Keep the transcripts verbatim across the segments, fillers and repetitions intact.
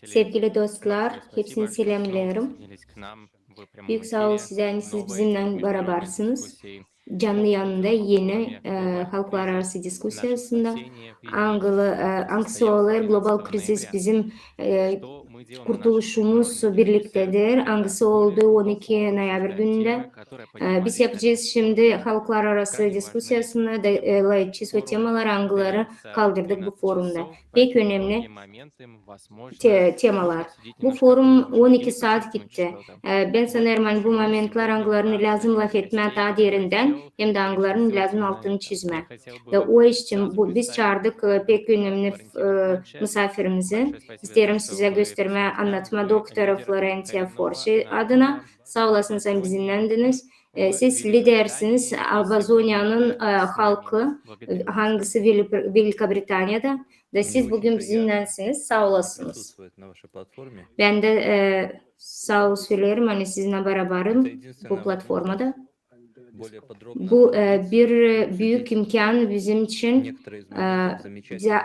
Sevgili dostlar, hepsini selämleerim. Büük saa olun sizä, ani siz bizimnän barabarsınız. Canlı yayında eni, e, halklararası diskusiyasında, angılı, e, angısı olêr global krizis bizim, e, kurtuluşumuz birliktedir, angısı oldu on iki noyabr günündä. E, biz yapacez şindi halklararası diskusiyasını da, e, lafedecez o temalar, angıları kaldırdık bu forumda. Pek önemli te-, temalar. Bu forum on iki saat gitti. E, bän sanêrım, ani bu momentlär, angılarını lääzım lafetmää taa derindän, hem dä angılarını lääzım altını çizmää. Da o için bu, biz çaardık, e, pek önemli, e, musaafirimizi. İsteerim sizä göstermää, annatmaa doktora Florenţiya Forţi adına. Saa olasınız, ani bizimnändiniz. E, siz lidersiniz Ambazoniyanın, e, halkı, e, angısı Veli-, Velika Britaniyada. Da siz büün bizimnänsiniz. Saa olasınız. Bän dä, e, saa ol söleerim, ani sizinnän barabarım bu platformada. Bu, e, bir, e, büük imkan bizim için, e, bizä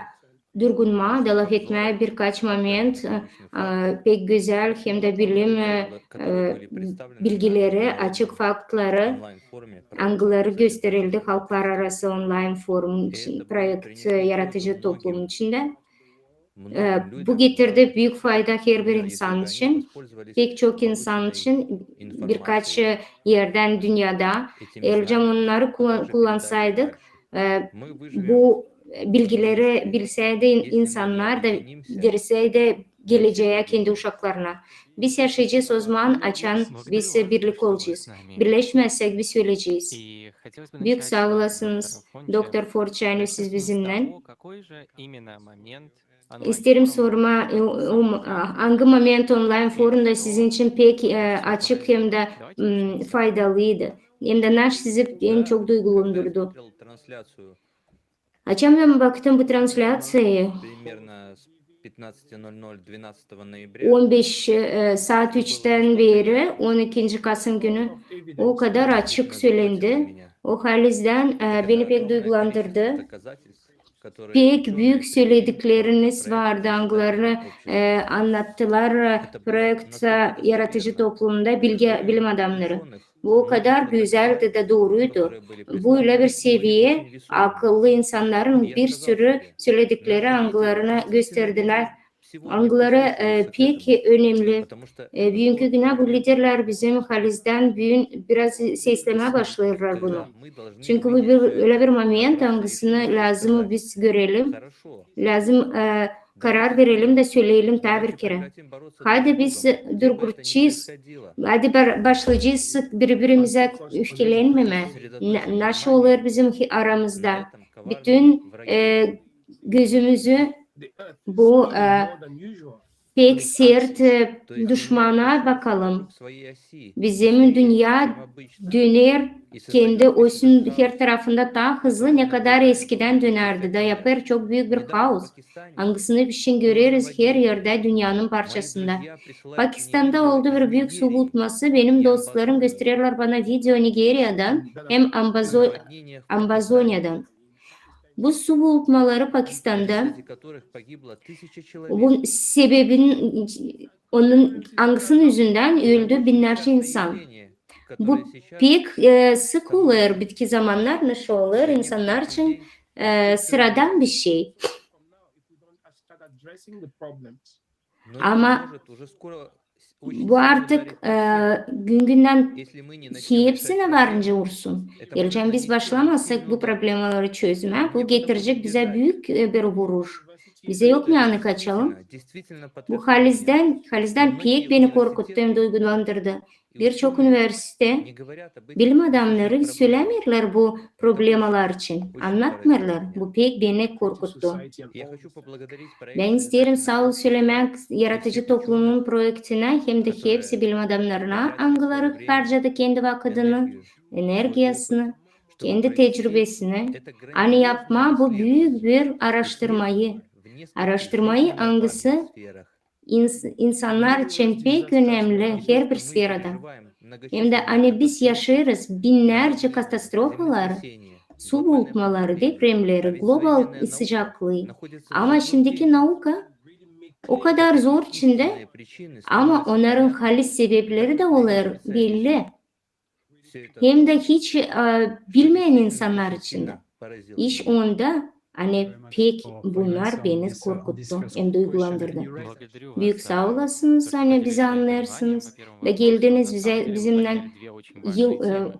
durgunmaa da lafetmää birkaç moment, e, e, pek gözäl hem dä bilim, e, e, bilgileri, açık faktları, angıları gösterildi halklararası onlayn forum için, proekt, e, yaratıcı toplum içindä. E, bu getirdi büük fayda herbir insan için, pek çok insan için, birkaç, e, erdän dünnedä. Elcam onnarı kullan-, kullansaydık, e, bu bilgileri bilsäydi in-, insannar da verseydi gelecää kendi uşaklarına. Biz yaşayacez o zaman, açan biz birlik olacez. Birleşmäzsäk, biz ölecez. Büük saa olasınız, doktor Forţi, ani siz bizimnän. İsteerim sormaa, e, um, a, angı moment onlayn forumda sizin için pek, e, açık hem dä, m, faydalıydı? Hem dä naş sizi en çok duygulandırdı? Açan bän baktım bu translyaţiyayı, on beş, e, saat üçtän beeri, on ikinci kasım günü, o kadar açık sölendi. O halizdän, e, beni pek duygulandırdı. Pek büük söledikleriniz vardı, angılarını, e, annattılar, e, proekt, e, yaratıcı toplumunda bilgi, bilim adamnarı. Bu o kadar gözäldi da dooruydu. Bu ölä bir seviye, akıllı insannarın bir sürü söledikleri, angılarını gösterdilär. Angıları, e, pek önemli. E, büünkü günä bu liderlär bizim halizdän büün biraz seslemää başlêêrlar bunu. Çünkü bu bir, ölä bir moment, angısını lääzım biz görelim, lääzım, e, karar verelim da söleyelim taa bir kerä. Haydi biz durguracez, haydi ba-, başlayacez biri-birimizä öfkelenmemää. Na-, naşey olêr bizim hi-, aramızda. Bütün, e, gözümüzü bu, e, pek sert, e, duşmana bakalım. Bizim dünnä döner kendi ösün her tarafında taa hızlı, ne kadar eskidän dönärdi da yapêr çok büük bir haos. Angısını biz şindi göreriz her erdä dünnenin parçasında. Pakistanda oldu bir büük su bulutması. Benim dostlarım göstererlär bana video Nigeriyadan hem Ambazo-, Ambazoniyadan. Bu su bulutmaları Pakistanda, bu sebebin, onun, angısının üzündän öldü binnärcä insan. Bu pek, e, sık olêr, bitki zamannar naşey olêr insannar için, e, sıradan bir şey. Ama bu artık, e, gün-gündän hepsinä varınca ursun. Elcam biz başlamazsak bu problemaları çözmää, bu getirecek bizä büük, e, bir vuruş. Bizä yok neyanı kaçalım. Bu halizdän, halizdän pek beni korkuttu hem duygulandırdı. Bir çok universite bilim adamnarı sölämeerlär bu problemalar için, annatmêêrlar. Bu pek beni korkuttu. Bän isteerim saa ol sölemää yaratıcı toplumun proektinä hem dä hepsi bilim adamnarına, angıları harcadı kendi vakıdını, energiyasını, kendi tecrübesini, ani yapmaa bu büük bir aaraştırmayı. Aaraştırmayı, angısı ins-, insannar için pek önemli herbir sferada. Hem dä ani biz yaşêêrız binnärcä katastrofaları, su bulutmaları, depremleri, global sıcaklıı. Ama şindiki nauka o kadar zor içindä, ama onnarın halis sebepleri dä olêr belli. Hem dä hiç, e, bilmeyän insannar içindä. İş onda, ani pek bunnar beni korkuttu hem duygulandırdı. Büük saa olasınız, ani bizi annêêrsınız da geldiniz bizä, bizimnän yıl, e,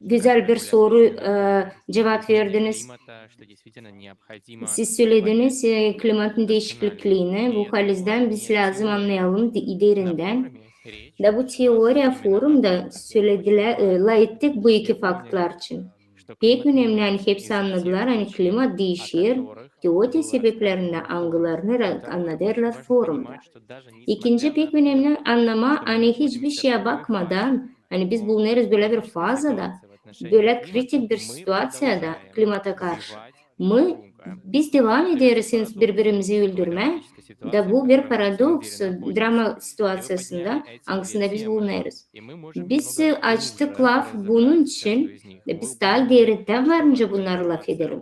gözäl bir soru, e, cuvap verdiniz. Siz sölediniz, e, klimatın diişiklikliini, bu halizdän biz lääzım annayalım de-, derindän. Da bu teoriya forumda söledilär, e, lafettik bu iki faktlar için. Pek önemli, ani hepsi annadılar, ani klimat diişer, te o te sebeplerindän, angılarını ra-, annadêrlar forumda. İkinci pek önemli annamaa, ani hiçbir şeyä bakmadan, ani biz bulunêrız bölä bir fazada, bölä kritik bir situaţiyada klimata karşı. Mı, biz devam ederiz ins-, biri-birimizi öldürmää, da bu bir paradoks, drama situaţiyasında, angısında biz bulunêrız. Biz, e, açtık laf bunun için, e, biz taa derindän varınca bunnarı lafederim.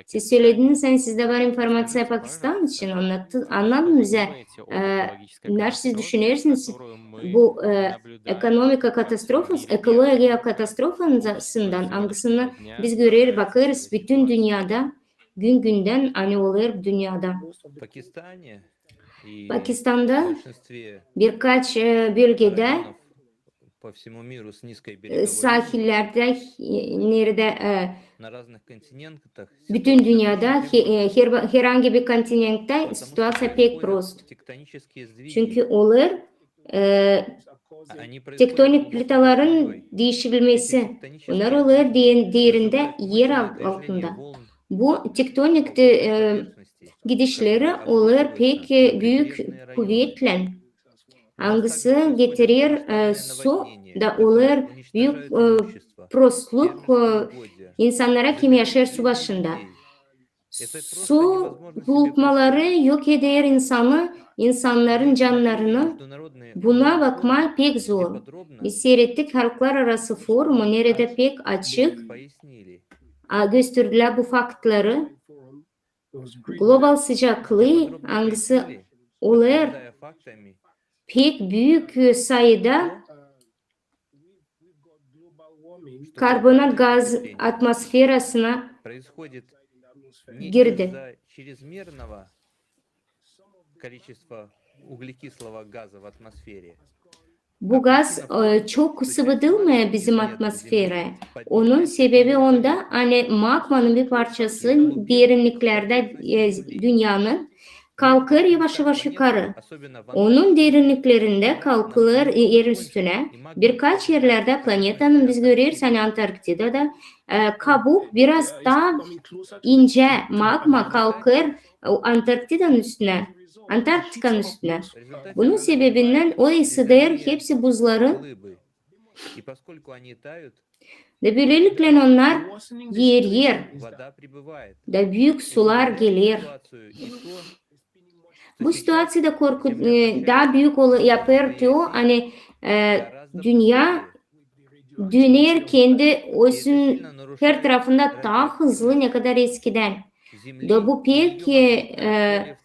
Siz sölediniz, ani sizdä var informaţiya Pakistan için, annattı-, annadım bizä, e, ne siz düşünersiniz bu, e, ekonomika katastrofası, ekologiya katastrofasından, angısını biz göreriz, bakêrız bütün dünnedä, gün-gündän, ani olêr dünnedä. Pakistanda birkaç, e, bölgedä e, saahillerdä, e, neredä, e, bütün dünnedä, he-, e, her, herhangi bir kontinenttä situaţiya pek prost. Çünkü olêr, e, tektonik plitaların diişilmesi, onnar olêr de-, derindä er al-, altında. Bu tektonik de-, e, gidişleri olêr pek, e, büük kuvetlän, angısı getirer, e, su da olêr büük, e, prostluk, e, insannara, kim yaşêêr su başında. Su bulutmaları yok eder insanı, insannarın cannarını. Buna bakmaa pek zor. Biz siirettik halklararası forumu, neredä pek açık, a, gösterdilär bu faktları. Global sıcaklıı, angısı olêr pek büük, e, sayıda karbonat gaz atmosferasına girdi. Bu gaz, e, çok sıvadılmêêr bizim atmosferaya. Onun sebebi onda, ani magmanın bir parçası derinniklerdä, e, dünnenin kalkêr yavaş-yavaş yukarı. Onun derinniklerindä kalkêr, e, er üstünä. Birkaç erlerdä planetanın biz göreriz, ani Antarktidada, e, kabuk biraz taa incä, magma kalkêr, e, Antarktidanın üstünä, Antarktikanın üstünä. Bunun sebebindän o ısıdêr hepsi buzları. Da bölelikle onnar eriyer. Da büük sular geler. Bu situaţiyada korku, e, taa büük ol-, yapêr te o, ani, e, dünnä döner kendi özünün her tarafında taa hızlı, ne kadar eskidän. Da bu pek, e,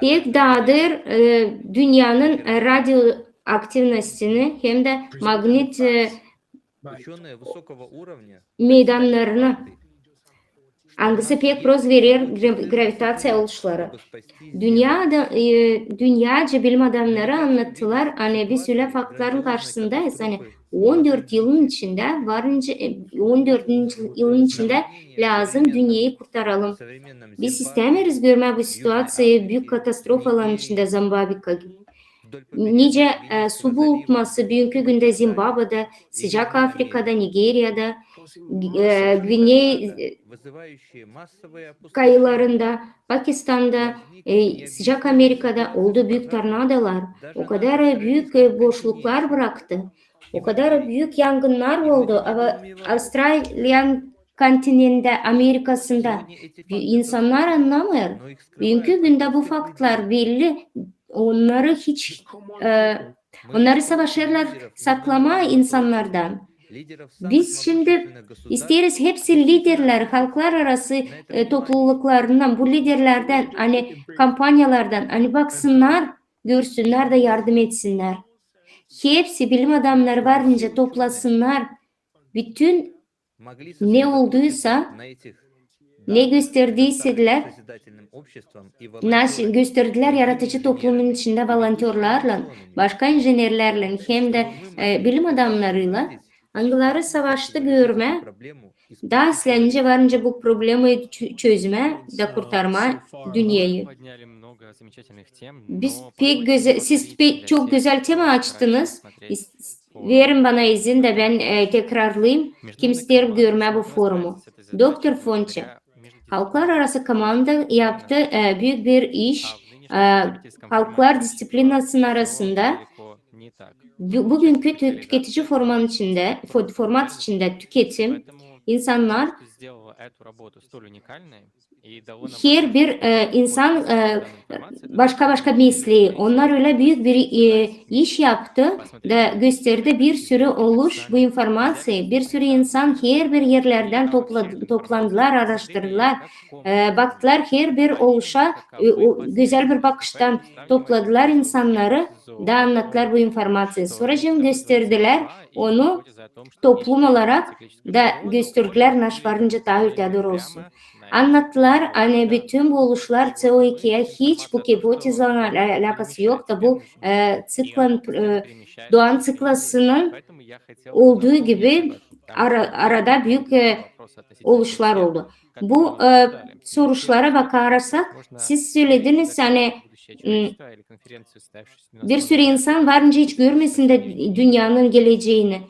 pek daadêr, e, dünnenin, e, radioaktivnostini hem dä magnit, e, meydannarını, angısı pek prost verer gra-, gravitaţiya oluşları. Dünnedä, e, dünnedä bilim adamnarı annattılar, ani biz ölä faktların karşısındayız, ani on dört yılın içindä, varınca, e, on dördüncü yılın içindä lääzım dünneyi kurtaralım. Biz istämeeriz görmää bu situaţiyayı büük katastrofaların içindä Zimbabwe gibi. Nicä, e, su bulutması büünkü gündä Zimbabweda, sıcak Afrikada, Nigeriyada, e, Güney, e, kıyılarında, Pakistanda, e, sıcak Amerikada oldu büük tornadolar. O kadar büük, e, boşluklar bıraktı. O kadar büük yangınnar oldu. Ama Avstraliyanın kontinentindä, Amerikasında insannar annamêêr. Büünkü gündä bu faktlar belli. Onnarı hiç, e, onnarı savaşêrlar saklamaa insannardan. Biz şindi isteeriz hepsi liderlär, halklararası e, topluluklarından, bu liderlärdän, ani kompaniyalardan, ani baksınnar, görsünnär da yardım etsinnär. Hepsi bilim adamnarı varınca toplasınnar bütün ne olduysa, ne gösterdiysä, nasıl gösterdilär yaradıcı toplumun içindä volontörlarlan, başka injenerlärlän hem dä e, bilim adamnarıylan, angıları savaştı görmää, da islää nicä varınca bu problemayı çö- çözmää da kurtarmaa dünneyä. Biz pek gözäl, siz pek çok gözäl tema açtınız. İs- Verin bana izin dä bän e, tekrarlayım, kim isteer görmää bu forumu. Doktor Fonçe, halklararası komanda yaptı e, büük bir iş e, halklar disţiplinasının arasında. Bu- Bugünkü tü- tüketici formatın içindä, fo- format içindä tüketim, insannar, herbir e, insan e, başka-başka mesleyi, onnar ölä büük bir e, iş yaptı da gösterdi bir sürü oluş bu informaţiyayı. Bir sürü insan herbir erlerdän topla- toplandılar, araştırdılar, e, baktılar herbir oluşa e, o, gözäl bir bakıştan topladılar insannarı da annattılar bu informaţiyayı. Sora hem gösterdilär onu toplum olarak da gösterdilär, naş varınca taa öteyä dooru olsun. Annattılar, ani bütün bu oluşlar C O ikiyä hiç bu gipotezaların alä- alakası yok da bu e, ţiklan, e, doğan ţiklasının olduu gibi ara- arada büük e, oluşlar oldu. Bu e, soruşlara bakarsak, siz sölediniz, ani m, bir sürü insan varınca hiç görmesin dä dünnenin geleceyini.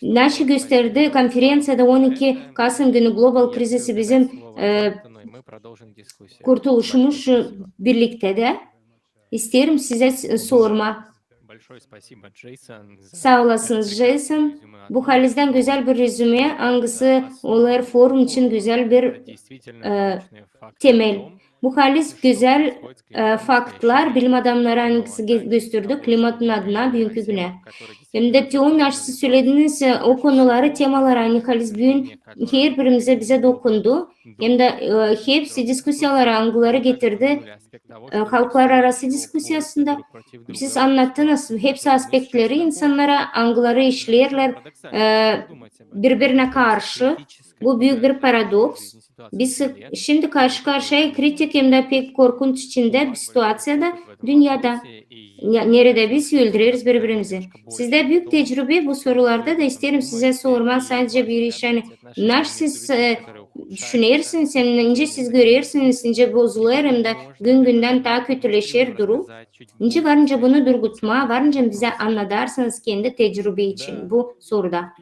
Naşı gösterdi konferenţiyada on iki Kasım günü global krizisi bizim e, kurtuluşumuz şu birliktä dä. İsteerim sizä s- sormaa. Saa olasınız, Jeyson. Bu halizdän gözäl bir rezüme, angısı olêr forum için gözäl bir e, temel. Bu haliz gözäl e, faktlar, bilim adamnarı angısı gö- gösterdi klimatın adına büünkü günä. Hem dä te onu açtı sölediniz, e, o konuları, temaları, ani haliz büün herbirimizä, bizä dokundu. Hem dä e, hepsi diskusiyaları, angıları getirdi e, halklararası diskusiyasında. Siz annattınız hepsi aspektleri insannara, angıları işleerlär e, biri-birinä karşı. Bu büük bir paradoks. Biz şindi karşı-karşıya kritik hem dä pek korkunç içindä bir situaţiyada dünnedä, neredä biz öldüreriz biri-birimizi. Sizdä büük tecrübe bu sorularda da, isteerim sizä sormaa sadecä bir iş, ani naş siz e, düşünersiniz, hem nicä siz görersiniz, nicä bozulêr hem dä gün-gündän taa kötüleşer durum. Nicä varınca bunu durgutmaa, varınca bizä annadarsınız kendi tecrübe için bu soruda.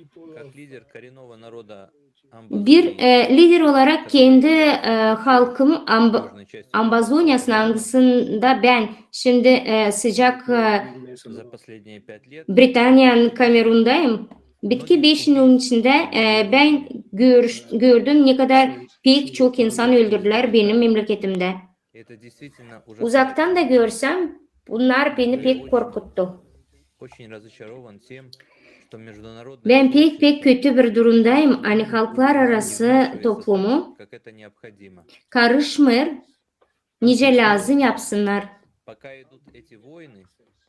Bir e, lider olarak kendi e, halkım Amb- Ambazoniyasına, angısında bän şindi e, sıcak e, Britaniyanın Kamerundayım. Bitki beş yılın içindä e, bän görüş- gördüm, ne kadar pek çok insan öldürdülär benim memleketimdä. Uzaktan da görsem, bunnar beni pek korkuttu. Bän pek-pek kötü bir durumdayım, ani halklararası toplumu karışmêêr, nicä lääzım yapsınnar.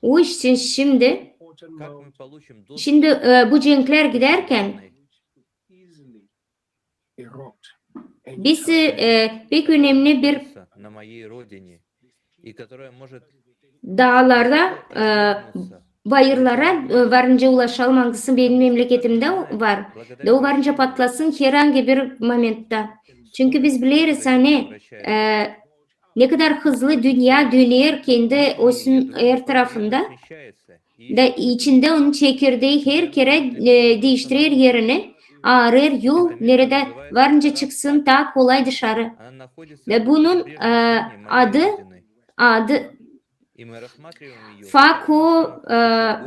O iş için şindi, şindi e, bu cenklär gidärkän, biz e, pek önemli bir daalara, e, bayırlara e, varınca ulaşalım, angısı benim memleketimdä var. Da o varınca patlasın herangı bir momenttä. Çünkü biz bileriz, ani e, ne kadar hızlı dünnä döner kendi özün her tarafında. Da içindä onun çekirdeyi her kerä e, diiştirer erini, arêêr yol, neredä varınca çıksın taa kolay dışarı. Da bunun e, adı, adı Fako e,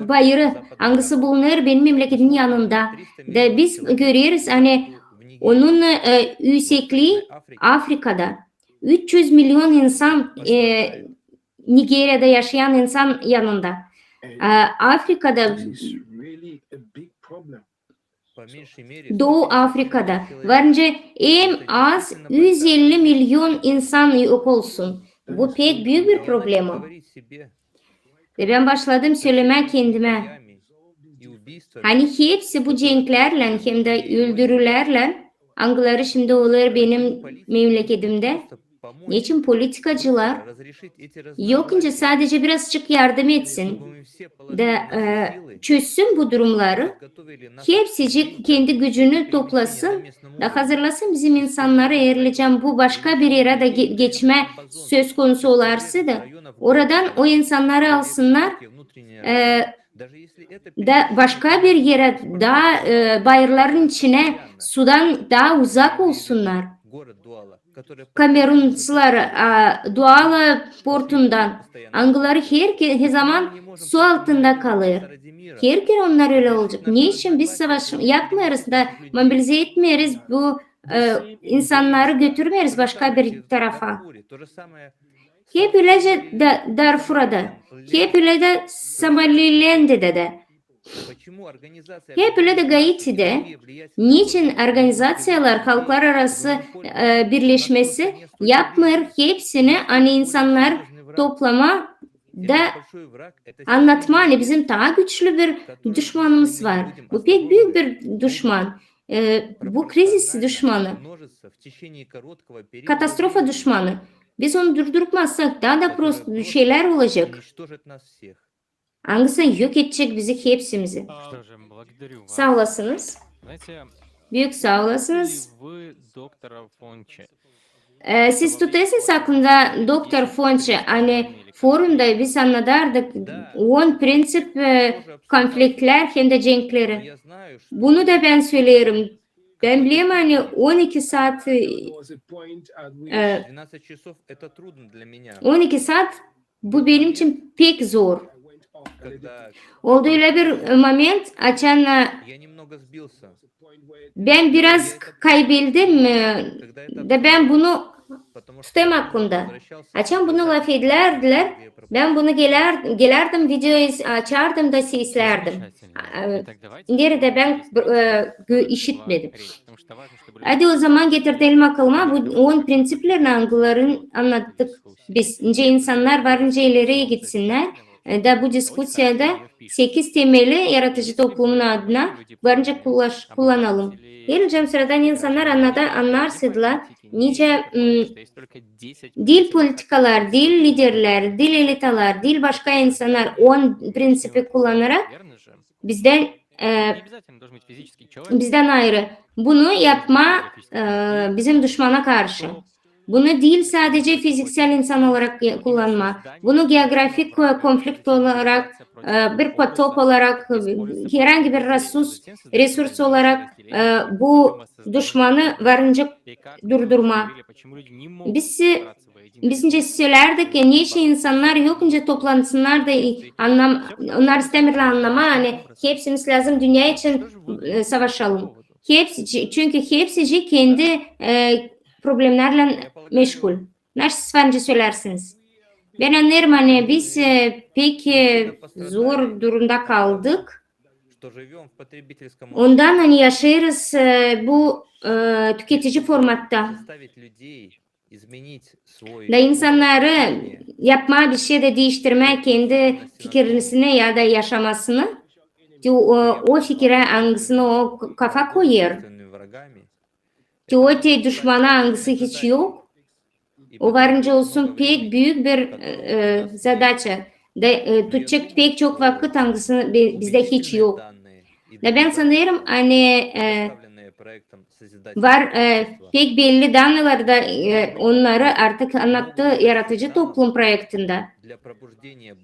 bayırı, angısı bulunêr benim memleketimin yanında. Da biz göreriz, ani onun e, üüsekliyi Afrikada. Üç üz milyon insan e, Nigeriyada yaşayan insan yanında. E, Afrikada, this is really a big problem. Dooy Afrikada var nicä en az üz elli milyon insan yok olsun. Bu pek büük bir problema. Ve bän başladım sölemää kendimä, ani hepsi bu cenklärlän hem dä öldürülerlän, angıları şindi olêr benim memleketimdä, neçin politikacılar yok nicä sadecä birazçık yardım etsin da, e, çözsün bu durumnarı, hepsicik kendi gücünü toplasın da hazırlasın bizim insannarı, eer lecäm bu başka bir erä dä ge-, geçmä söz konusu olarsa da, oradan o insannarı alsınnar, e, da başka bir erä, taa, e, bayırların içinä, sudan taa uzak olsunnar. Kameruncular, a, Duala portundan, angıları her ke-, her zaman su altında kalêr. Her kerä onnar ölä olacek. Neçin biz savaş yapmêêrız da mobilizä etmeeriz bu, e, insannarı götürmeeriz başka bir tarafa? Hep ölecä Da-, Darfurada, hep ölä dä Somalilandä dä. Hep ölä dä Gaitidä. Neçin organizaţiyalar, halklararası, e, birleşmesi yapmêêr hepsini, ani insannar toplamaa da annatmaa, ani bizim taa güçlü bir duşmanımız var. Bu pek büük bir duşman. E, bu krizis duşmanı, katastrofa duşmanı. Biz onu durdurmazsak, taa da prost şeylär olacek. Angısı yok edecek bizi hepsimizi. Saa olasınız. Büük saa olasınız. E, siz tutêrsınız aklında, doktor Fonçi, ani forumda biz annadardık on prinţip, e, konfliktlär hem dä cenkleri. Bunu da bän söleerim. Bän bilerim, ani on iki saat, e, on iki saat bu benim için pek zor. Oldu ölä bir moment, açan, e, bän biraz k-, kaybeldim, e, da bän bunu tutêrım aklımda. Açan bunu lafedärdilär, bän bunu gelär-, gelärdim, video iz-, açardım da seslärdim. A, e, neredä bän, e, gö-, işitmedim. Hadi o zaman getirdelim aklıma bu on prinţipleri, angılarını annattık biz. Nicä insannar var nicä ileri gitsinnär, e, da bu diskusiyada sekiz temeli yaradıcı toplumun adına var nicä kullaş-, kullanalım. Eer lecäm sıradan insannar annada, annardılar, nicä, m, diil politikalar, diil liderlär, diil elitalar, diil başka insannar on prinţipi kullanarak bizdän, e, bizdän ayırı. Bunu yapmaa, e, bizim duşmana karşı. Bunu diil sadecä fiziksel insan olarak ge-, kullanmaa. Bunu geografik, e, konflikt olarak, e, bir potop olarak, e, herhangi bir resurs, resurs olarak, e, bu duşmanı var nicä durdurmaa. Biz, e, biz nicä sölärdik, e, neçin insannar yok nicä toplansınnar da, e, annam-, onnar istämeerlär annamaa, ani hepsimiz lääzım dünnä için, e, savaşalım. Hepsi, çü-, çünkü hepsicii kendi, e, problemnärlän meşgul. Naşey siz var nicä sölärsiniz? Bän annêêrım, ani biz, e, pek, e, zor durumda kaldık. Ondan, ani yaşêêrız, e, bu, e, tüketici formatta. Da insannarı yapmaa bir şey dä diiştirmää kendi fikirlerini ya da yaşamasını. Te o, o fikirä, angısını o k-, kafa koyêr. Te o te duşmana, angısı hiç yok. O var nicä olsun pek büük bir, e, e, zadaça. Da, e, tutacek pek çok vakıt, angısını bi-, bizdä hiç yok. Da bän sanêrım, ani, e, var, e, pek belli danılarda, e, onnarı artık annattı yaradıcı toplum proektindä.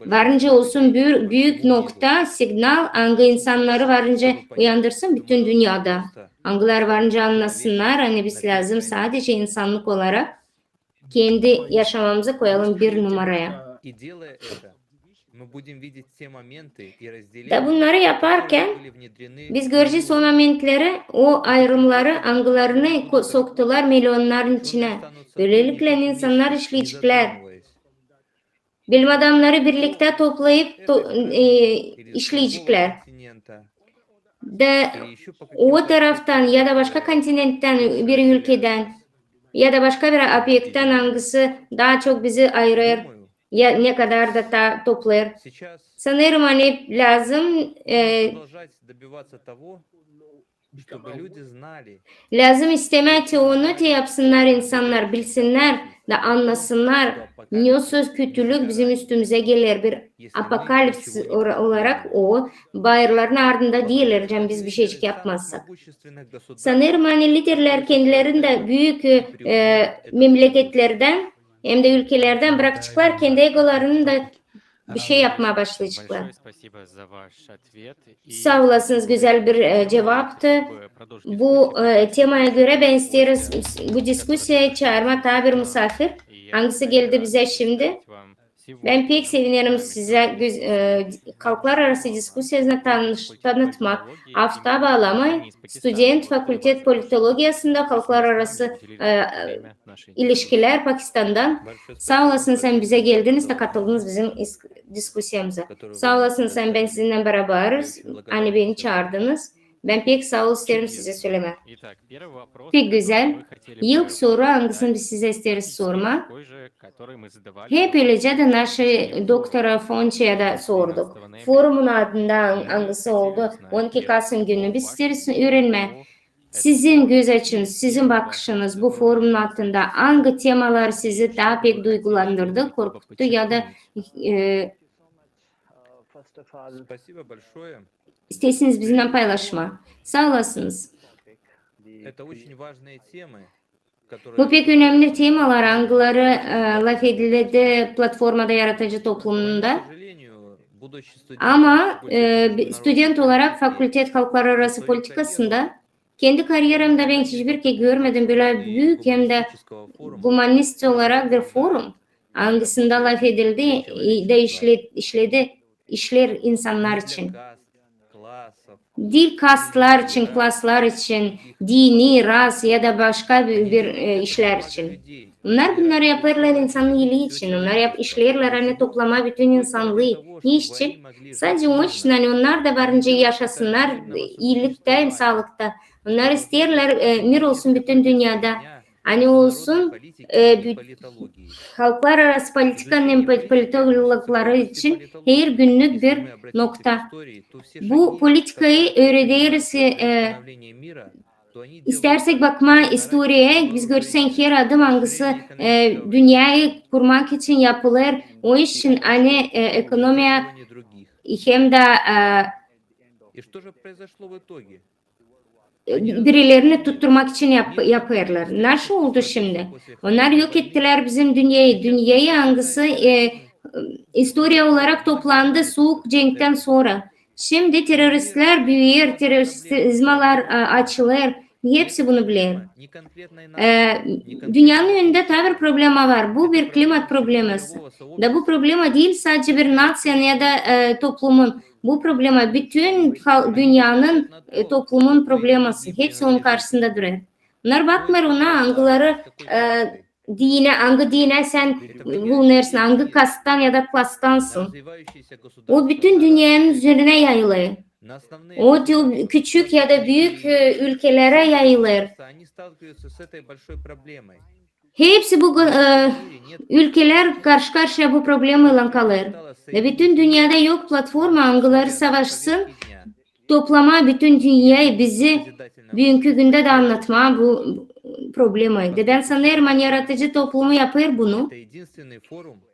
Var nicä olsun bü-, büük nokta, signal, angı insannarı var nicä uyandırsın bütün dünnedä. Angıları var nicä annasınnar, ani biz lääzım sadecä insannık olarak kendi yaşamamızı koyalım bir numaraya. Da bunnarı yaparkan biz görecez o momentleri, o ayırımları, angılarını ko-, soktular milyonnarın içinä. Bölelikle insannar işleyeceklär. Bilim adamnarı birliktä toplayıp to-, e, işleyeceklär. da o taraftan ya da başka kontinenttän bir ülkedän ya da başka bir obekttän, angısı taa çok bizi ayırêr, ya ne kadar da ta toplêêr. Sanêrım, ani lääzım, e, lääzım istemää te onu te yapsınnar insannar, bilsinnär da annasınnar, ne o söz kötülük bizim üstümüzä geler, bir apokalipsis ora-, olarak o, bayırların ardında diilär, cem biz bir şeycik yapmazsak. Sanêrım, ani liderlär kendilerini dä büük, e, memleketlerdän hem dä ülkelerdän bırakaceklar, kendi egolarını da bir şey yapmaa başlayaceklar. Saa olasınız, gözäl bir, e, cuvaptı. Bu, e, temaya görä bän isteerim bu diskusiyaya çaarmaa taa bir musaafir, angısı geldi bizä şindi. Bän pek sevinerim sizä göz-, e, halklararası diskusiyasını tanış-, tanıtmaa. Afta Balamayı, student fakultet politologiyasında halklararası, e, ilişkilär Pakistandan. Saa olasın, sän bizä geldiniz da katıldınız bizim is-, diskusiyamıza. Saa olasın, sän, bän sizinnän barabarız, ani beni çaardınız. Bän pek saa ol isteerim sizä sölemää. Pek gözäl. İlk soru, angısını biz sizä isteeriz sormaa. Hep ölecä dä naşı doktora Fonçiyaya da sorduk. Forumun adında an-, angısı oldu on iki kasım günü, biz isteeriz üürenmää. Sizin göz açınız, sizin bakışınız bu forumun adında angı temalar sizi taa pek duygulandırdı, korkuttu ya da, e, isteersiniz bizimnän paylaşmaa? Saa olasınız. Bu pek önemli temalar, angıları, e, lafedildi platformada yaratıcı toplumunda. Ama, e, bi-, student olarak fakultet halklararası politikasında kendi karyeramda bän hiçbir kerä görmedim bölä büük hem dä gumanist olarak bir forum, angısında lafedildi, e, da işle-, işledi işlär insannar için. Diil kastlar için, klaslar için, dini, ras ya da başka bir, bir, e, işlär için. Onnar bunnarı yapêrlar insanın iilii için. Onnar yap-, işleerlär, ani toplamaa bütün insannıı. Ne için? Sadecä onun için, ani onnar da varınca yaşasınnar iiliktä hem saalıkta. Onnar isteerlär, e, mir olsun bütün dünnedä. Ani olsun, e, bü-, halklararası politikanın hem po-, politologları için hergünnük bir nokta. Bu politikayı üürederiz, e, isteersek bakmaa istoriyaya, biz görsän, her adım, angısı, e, dünneyi kurmak için yapılêr, o için, ani, e, ekonomiya hem dä, e, birilerini tutturmak için yap-, yapêrlar. Nasıl oldu şindi? Onnar yok ettilär bizim dünneyi. Dünneyi, angısı, e, istoriya olarak toplandı Suuk cenktän sora. Şindi terroristlär büüyer, terroristizmalar, e, açılêr. Hepsi bunu biler. E, dünnenin önündä taa bir problema var. Bu bir klimat probleması. Da bu problema diil sadecä bir naţiyanın ya da, e, toplumun. Bu problema bütün hal-, dünnenin, e, toplumun probleması. Hepsi onun karşısında durêr. Onnar bakmêêr ona, angıları, e, dinä, angı dinä sän bulunêrsın, angı kasttan ya da klastansın. O bütün dünnenin üzerinä yayılêr. O te-, küçük ya da büük, e, ülkelerä yayılêr. Hepsi bu, e, ülkelär karşı-karşıya bu problemaylan kalêr. Ve bütün dünnedä yok platforma, angıları savaşsın, toplamaa bütün dünneyä, bizi büünkü gündä dä annatmaa bu problemayı. Da bän sanêrım, ani yaratıcı toplumu yapêr bunu.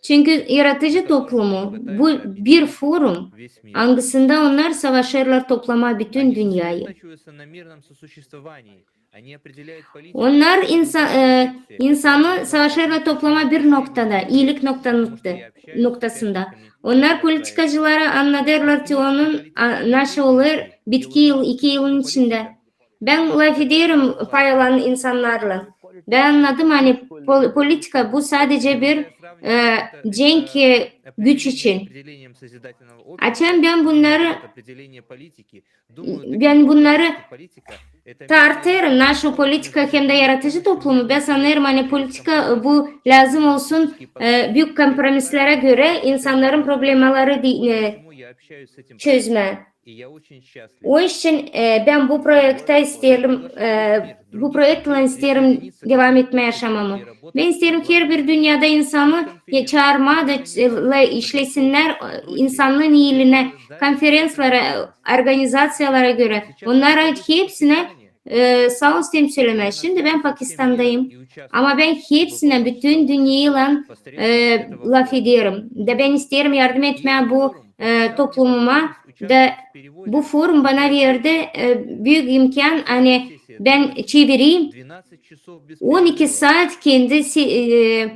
Çünkü yaratıcı toplumu, bu bir forum, angısında onnar savaşêrlar toplamaa bütün dünneyi. Onnar insa-, e, insanı savaşêrlar toplamaa bir noktada, iilik nokta-, nokta-, noktasında. Onnar politikacılara annadêrlar te onun, a, nasıl olêr bitki yıl, iki yılın içindä. Bän lafederim pay alan insannarlan. Bän annadım, ani pol-, politika bu sadecä bir, e, cenk, e, güç için. Açan bän bunnarı Bän bunnarı tartêrım, nasıl politika hem dä yaratıcı toplumu, bän sanêrım, ani politika, e, bu lääzım olsun, e, büük kompromislerä görä insannarın problemaları di-, e, çözmää. O için, e, bän bu proektä isteerim, e, bu proektlän isteerim devam etmää yaşamamı. Bän isteerim herbir dünnedä insanı, e, çaarmaa da, e, işlesinnär, e, insannıın iilinä, konferenslara, organizaţiyalara görä. Onnara hepsinä, e, saa olsun sölemää. Şindi bän Pakistandayım. Ama bän hepsinä, bütün dünneylan, e, lafederim. Da bän isteerim yardım etmää bu, e, toplumuma. Da bu forum bana verdi, e, büük imkan, ani bän çevireyim on iki saat kendi si-, e,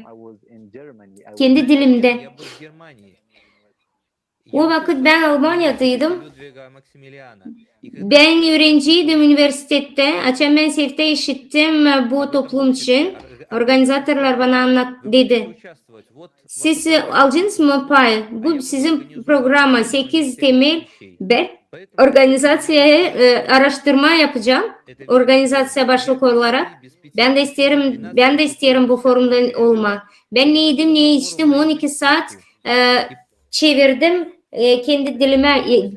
kendi dilimdä. O vakıt bän Almaniyadaydım. Bän üürenciydim universitettä. Açan bän seftä işittim, e, bu toplum için, organizatorlar bana annat-, dedi: "Siz, e, alacınız mı pay? Bu sizin programa, sekiz temel bir organizaţiyayı, e, araştırma yapacam, organizaţiya başlık olarak. Bän dä isteerim, bän dä isteerim bu forumda olmaa." Bän ne idim, ne içtim, on iki saat, e, çevirdim, e, kendi dilimä, e,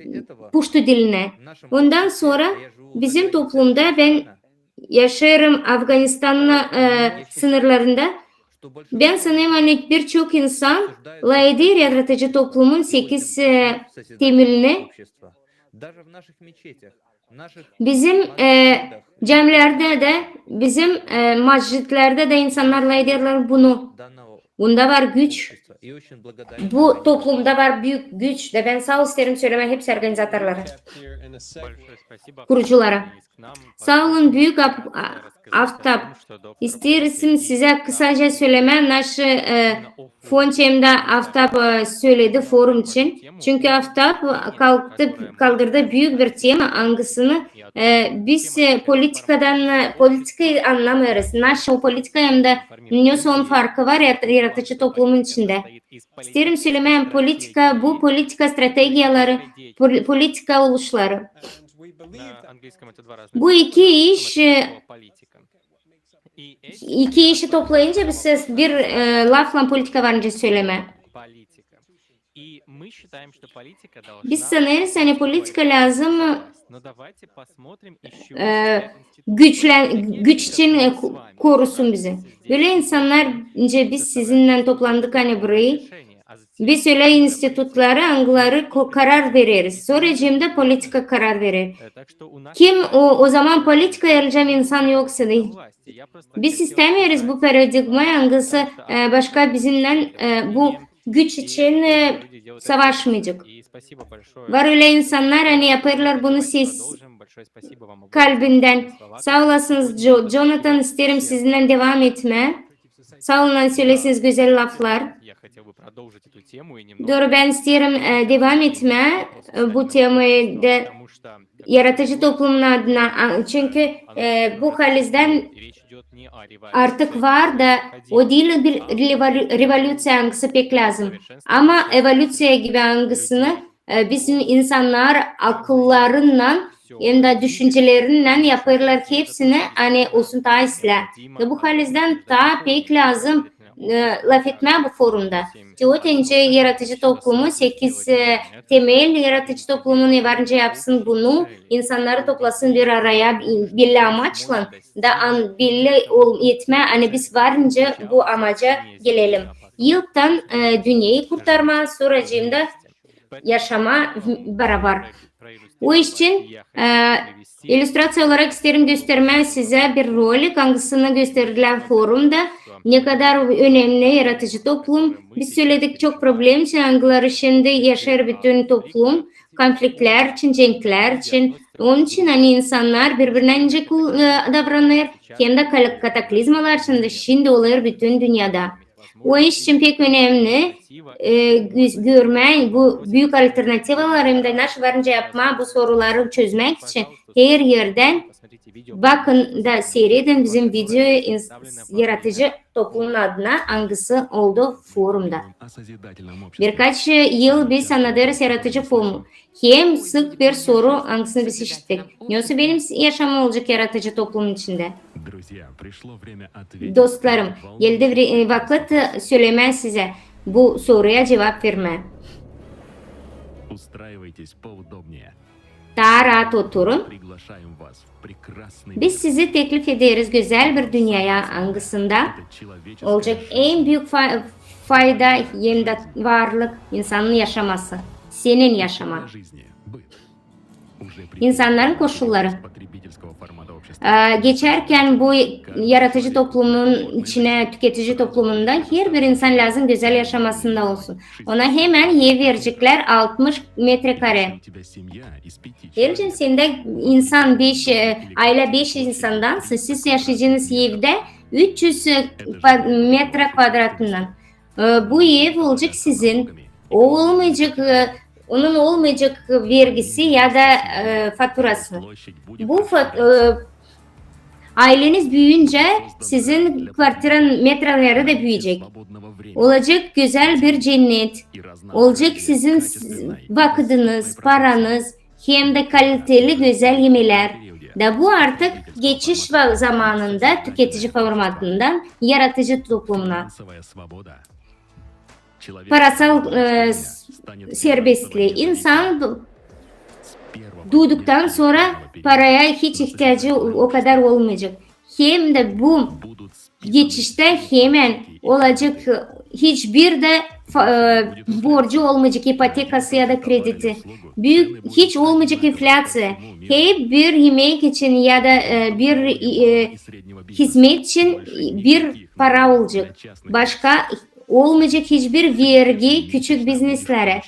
puştu dilinä. Ondan sora bizim toplumda, bän yaşêêrım Afganistanın, e, sınırlarında. Bän sanêrım, ani birçok insan lafeder yaratıcı toplumun sekiz, e, temelini. Bizim, e, camilerdä dä, bizim, e, masjitlerdä dä insannar lafederlär bunu. Bunda var güç. Bu toplumda var büük güç. Da bän saa ol isteerim sölemää hepsi organizatorlara, kuruculara. Saa olun, büük af-, a-, Aftap. İsteerim sizä kısaca sölemää, naşı, e, Fonçi hem dä Aftap, e, söledi forum için. Çünkü Aftap kalktı, kaldırdı büük bir tema, angısını, e, biz, e, politikadan, e, politikayı annamêêrız. Naşı o politika hem dä ne onun farkı var yarat-, yaratıcı toplumun içindä. İsteerim sölemää, politika, bu politika strategiyaları, pol-, politika oluşları. Bu iki iş, e, iki işi toplayınca biz bir, e, laflan politika varınca sölemää. Biz sanêrız, ani politika lääzım, e, güçlän-, güç için, e, ko-, korusun bizi. Bölä insannar, nicä biz sizinnän toplandık ani burayı, biz ölä institutları, angıları ko-, karar vereriz. Sora cem dä politika karar verer. Kim o, o zaman politika yarayacak insan yoksa da. Biz istämeeriz bu paradigmayı, angısı, e, başka bizimnän, e, bu güç için, e, savaşmayacak. Var ölä insannar, ani yapêrlar bunu ses kalbindän. Saa olasınız, Jo-, Jonathan, isteerim sizinnän devam etmää. Saa olun, söleesiniz gözäl laflar. Dooru, bän isteerim, e, devam etmää, e, bu temayı da yaratıcı toplumun adına, a, çünkü, e, bu halizdän artık var da o diil bir revolü-, revolüţiya, angısı pek lääzım. Ama evolüţiya gibi angısını, e, bizim insannar akıllarınnan hem dä düşüncelerinnän yapêrlar hepsini, ani olsun taa islää. Da bu halizdän taa pek lääzım, e, lafetmää bu forumda. Te o nicä yaratıcı toplumu, sekiz, e, temel yaratıcı toplumu ne varınca yapsın bunu, insannarı toplasın bir araya, bi-, belli amaçlan, da an-, belli ol-, etmää, ani biz varınca bu amaca gelelim. Yıldan, e, dünneyi kurtarmaa, sora cem dä yaşamaa barabar. O iş için, e, illüstraţiya olarak isteerim göstermää sizä bir rolik, angısını gösterdilär forumda. Ne kadar önemli yaratıcı toplum. Biz söledik çok problem için, angıları şindi yaşêêr bütün toplum, konfliktlär için, cenklär için. Onun için, ani insannar biri-birinä nicä kul-, e, davranêr, hem dä kal-, kataklizmalar için dä şindi olêr bütün dünnedä. O iş için pek önemli, e, gö-, görmää bu büük alternativaları hem dä naşı varınca yapmaa bu soruları çözmäk için her erdän bakın da siiredin bizim videoyu ins-, yaratıcı toplumun adına, angısı oldu forumda. Birkaç yıl biz annadêrız yaratıcı forumu. Hem sık bir soru, angısını biz işittik. Ne olsun benim yaşamam olacak yaratıcı toplumun içindä? Dostlarım, geldi vre-, e, vakıt, e, sölemää sizä, bu soruya cuvap vermää. Устраивайтесь поудобнее. taa raat oturun. Biz sizi teklif ederiz gözäl bir dünneyä, angısında olacek en büük fa- fayda, hem dä varlık, insanın yaşaması, senin yaşaman. İnsannarın koşulları. Ee, geçärkän bu yaratıcı toplumun içinä, tüketici toplumunda herbir insan lääzım gözäl yaşamasında olsun. Ona hemen ev vereceklär altmış metrekare. Elçin, sendä insan beş, e, aylä beş insandan, siz yaşayacenız evdä üç üz, e, kva- metre kvadratından. E, bu ev olacek sizin. O olmayacek, e, onun olmayacek vergisi ya da, e, faturası. Bu fa- e, ayleniz büüyüncä sizin kvartiranın metreleri dä büüyecek. Olacek gözäl bir cennet. Olacek sizin s- vakıdınız, paranız, hem dä kaliteli gözäl yemelär. Da bu artık geçiş va- zamanında tüketici formatından yaratıcı toplumuna. Parasal, e, s- serbestliği. İnsan du- duuduktan sora paraya hiç ihtiyacı o kadar olmayacek. Hem dä bu geçiştä hemen olacek, e, hiçbir dä fa- e, borcu olmayacek, ipotekası ya da krediti. Büük, hiç olmayacek inflâţiya. Hep bir imek için ya da, e, bir, e, hizmet için bir para olacek. Başka olmayacek hiçbir vergi küçük bizneslere.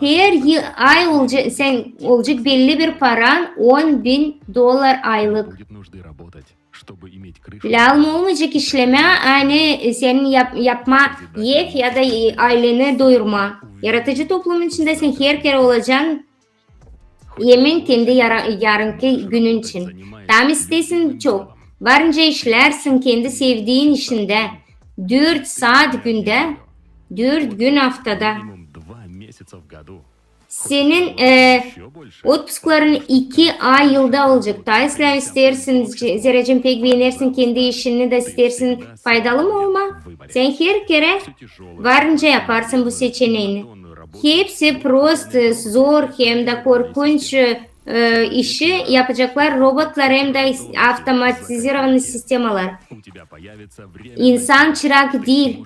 Her yıl, ay olacek, sän olacek belli bir paran, on bin dolar aylık. Lääzım olmayacek işlemää, ani sän yap- yapmaa ev ya da, e, ayleni doyurmaa. Yaratıcı toplumun içindä sän her kerä olacan emin kendi yara- yarınki günün için. Tam isteersin çok. Varınca işlärsin kendi sevdiin işindä. Dört saat gündä, dört gün aftada. Senin, e, otpuskların iki ay yılda olacek. Taa islää isteersin, zerä pek beenersin kendi işini da isteersin faydalı mı olmaa. Sän her kerä varınca yaparsın bu seçeneeni. Hepsi prost, e, zor hem dä korkunç, e, işi yapaceklar robotlar hem dä avtomatizirovanı sistemalar. İnsan çırak diil.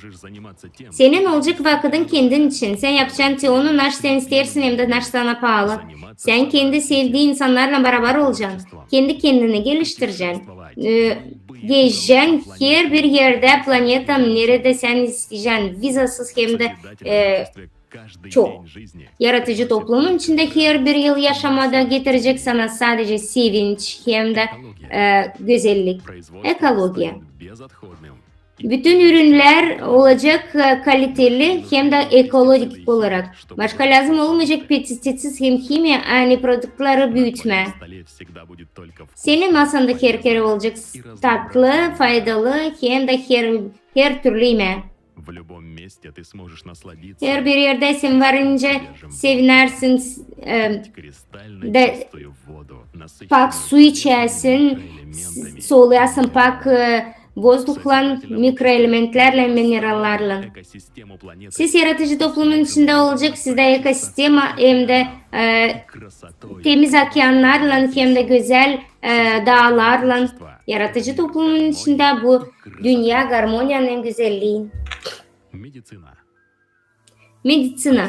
Senin olacek vakıdın kendin için. Sän yapacan te onu, naş sän isteersin hem dä naş sana paalı. Sän kendi sevdiin insannarlan barabar olacan. Kendi kendini geliştirecän. E, gezecän her bir erdä planeta, neredä sän isteyecän, vizasız hem dä, e, çok. Yaratıcı toplumun içindä her bir yıl yaşamada getirecek sana sadece sevinç hem dä, e, gözellik. Ekologiya. Bütün ürünlär olacek, e, kaliteli hem dä ekologik olarak. Başka lääzım olmayacek pestitsitsiz hem himiya, ani produktları büütmää. Senin masanda her kerä olacek tatlı, faydalı hem dä her, her türlü imää. Her bir erdä sän varınca sevinärsin, e, dä pak su içäsin, s- soluyasın pak, e, vozduhlan, mikroelementlärlän, minerallarlan. Siz yaratıcı toplumun içindä olacek sizdä ekosistema hem dä, e, temiz okeannarlan hem dä gözäl, e, daalarlan. Yaratıcı toplumun içindä bu dünnä garmoniyanın hem gözelliin. Медицина.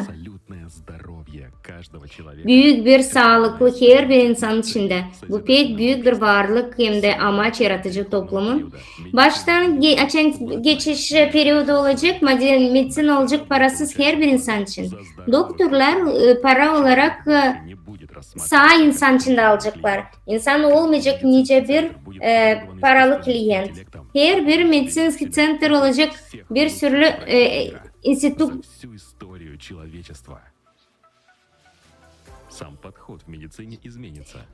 Büük bir saalıklı her bir insan içindä. Bu pek büük bir varlık hem dä amaç yaratıcı toplumun. Baştan ge- açan geçiş periodu olacek, made- medicina olacek parasız her bir insan için. Doktorlar, e, para olarak, e, saa insan için dä alaceklar. İnsan olmayacek nicä bir, e, paralı klient. Her bir medicinski center olacek bir sürü, e, institut.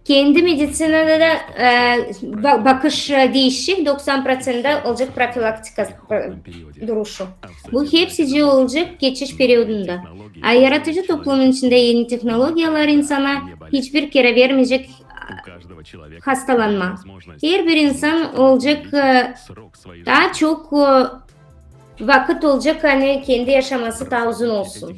Kendi medicinada da, e, ba- bakış, e, diişecek, doksan proţentta olacek profilaktika, e, duruşu. Bu hepsicii olacek geçiş periodunda. A yaratıcı toplumun içindä eni tehnologiyalar insana hiçbir kerä vermeyecek hastalanma. Her bir insan olacek, e, taa çok, e, vakıt olacek, ani kendi yaşaması taa uzun olsun.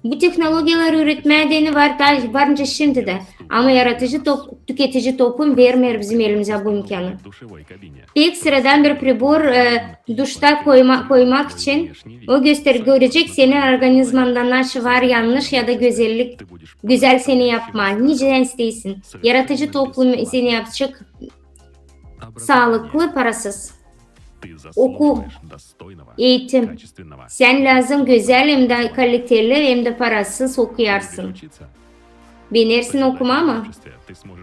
Bu tehnologiyaları üretmää deyni var, taa var nicä şindi dä. Ama yaratıcı top-, tüketici toplum vermeer bizim elimizä bu imkânı. Pek sıradan bir pribor, e, duşta koyma-, koymak için o göster-, görecek senin organizmanda nasıl var yannış ya da gözellik, gözäl seni yapmaa. Nicä isteersin. Yaratıcı toplum seni yapacek saalıklı, parasız. Oku, eğitim. Sän lääzım gözäl hem dä kaliteli hem dä parasız okuyarsın. Beenersin okumaa mı?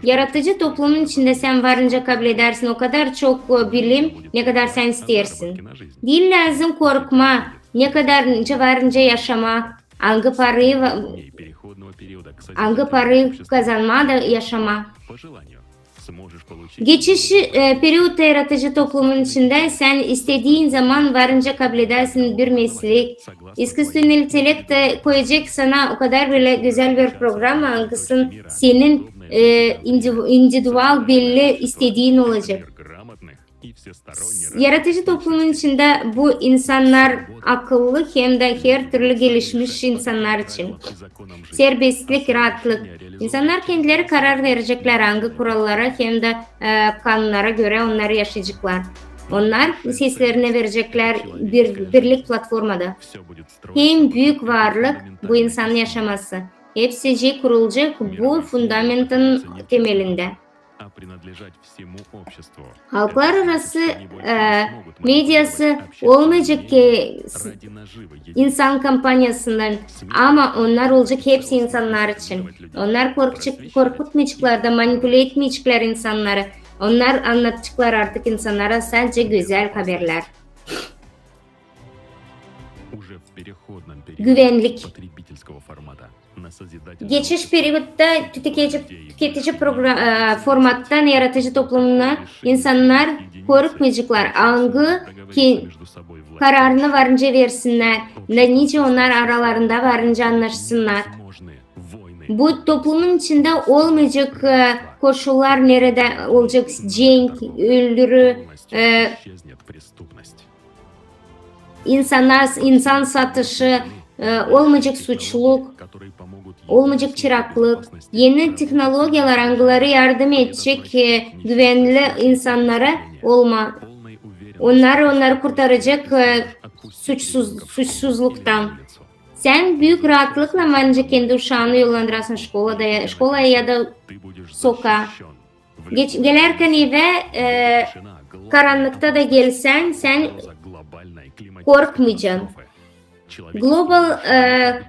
Yaratıcı toplumun içindä sän var nicä kabledärsin o kadar çok, e, bilim, ne kadar sän isteersin. Diil lääzım korkmaa, ne kadar nicä var nicä yaşamaa, angı parayı va-, angı parayı kazanmaa da yaşamaa. Geçiş, e, periodta yaratıcı toplumun içindä sän istediin zaman var nicä kabledärsin bir meslek. İsküstvenni intellekt koyacek sana o kadar bölä gözäl bir programma, angısın senin, e, indiv-, individual belli istediin olacek. Yaratıcı toplumun içindä bu insannar akıllı hem dä her türlü gelişmiş insannar için. Serbestlik, raatlık. İnsannar kendileri karar vereceklär, angı kurallara hem dä, e, kanunnara görä onnar yaşayaceklar. Onnar seslerini vereceklär bir, birlik platformada. En büük varlık bu insan yaşaması. Hepsi şey kurulacek bu fundamentin temelindä. Halklararası, e, mediası olmayacek ki s-, insan kompaniyasından, ama onnar olacek hepsi insannar için. Onnar korkacek, korkutmayaceklar da manipulä etmeyeceklär insannarı. Onnar annadaceklar artık insannara sadecä gözäl haberlär. Güvenlik. Geçiş periodda tüketici, tüketici progra-, e, formattan yaratıcı toplumuna insannar korkmayaceklar, angı ki kararını var nicä versinnär, da nicä onnar aralarında var nicä annaşsınnar. Bu toplumun içindä olmayacek, e, koşullar, neredä olacek cenk, öldürü, e, insana, insan satışı, e, olmayacek suçluk, olmayacek çıraklık. Eni tehnologiyalar, angıları yardım edecek, e, güvenli insannara olmaa. Onnar, onnar kurtaracek, e, suçsuz, suçsuzluktan. Sän büük raatlıklan var nicä kendi uşaanı yollandırarsın şkolada ya, şkolaya ya da sokaa. Geç-, gelärkän evä, e, karannıkta da gelsän, sän korkmayacan. Global, e,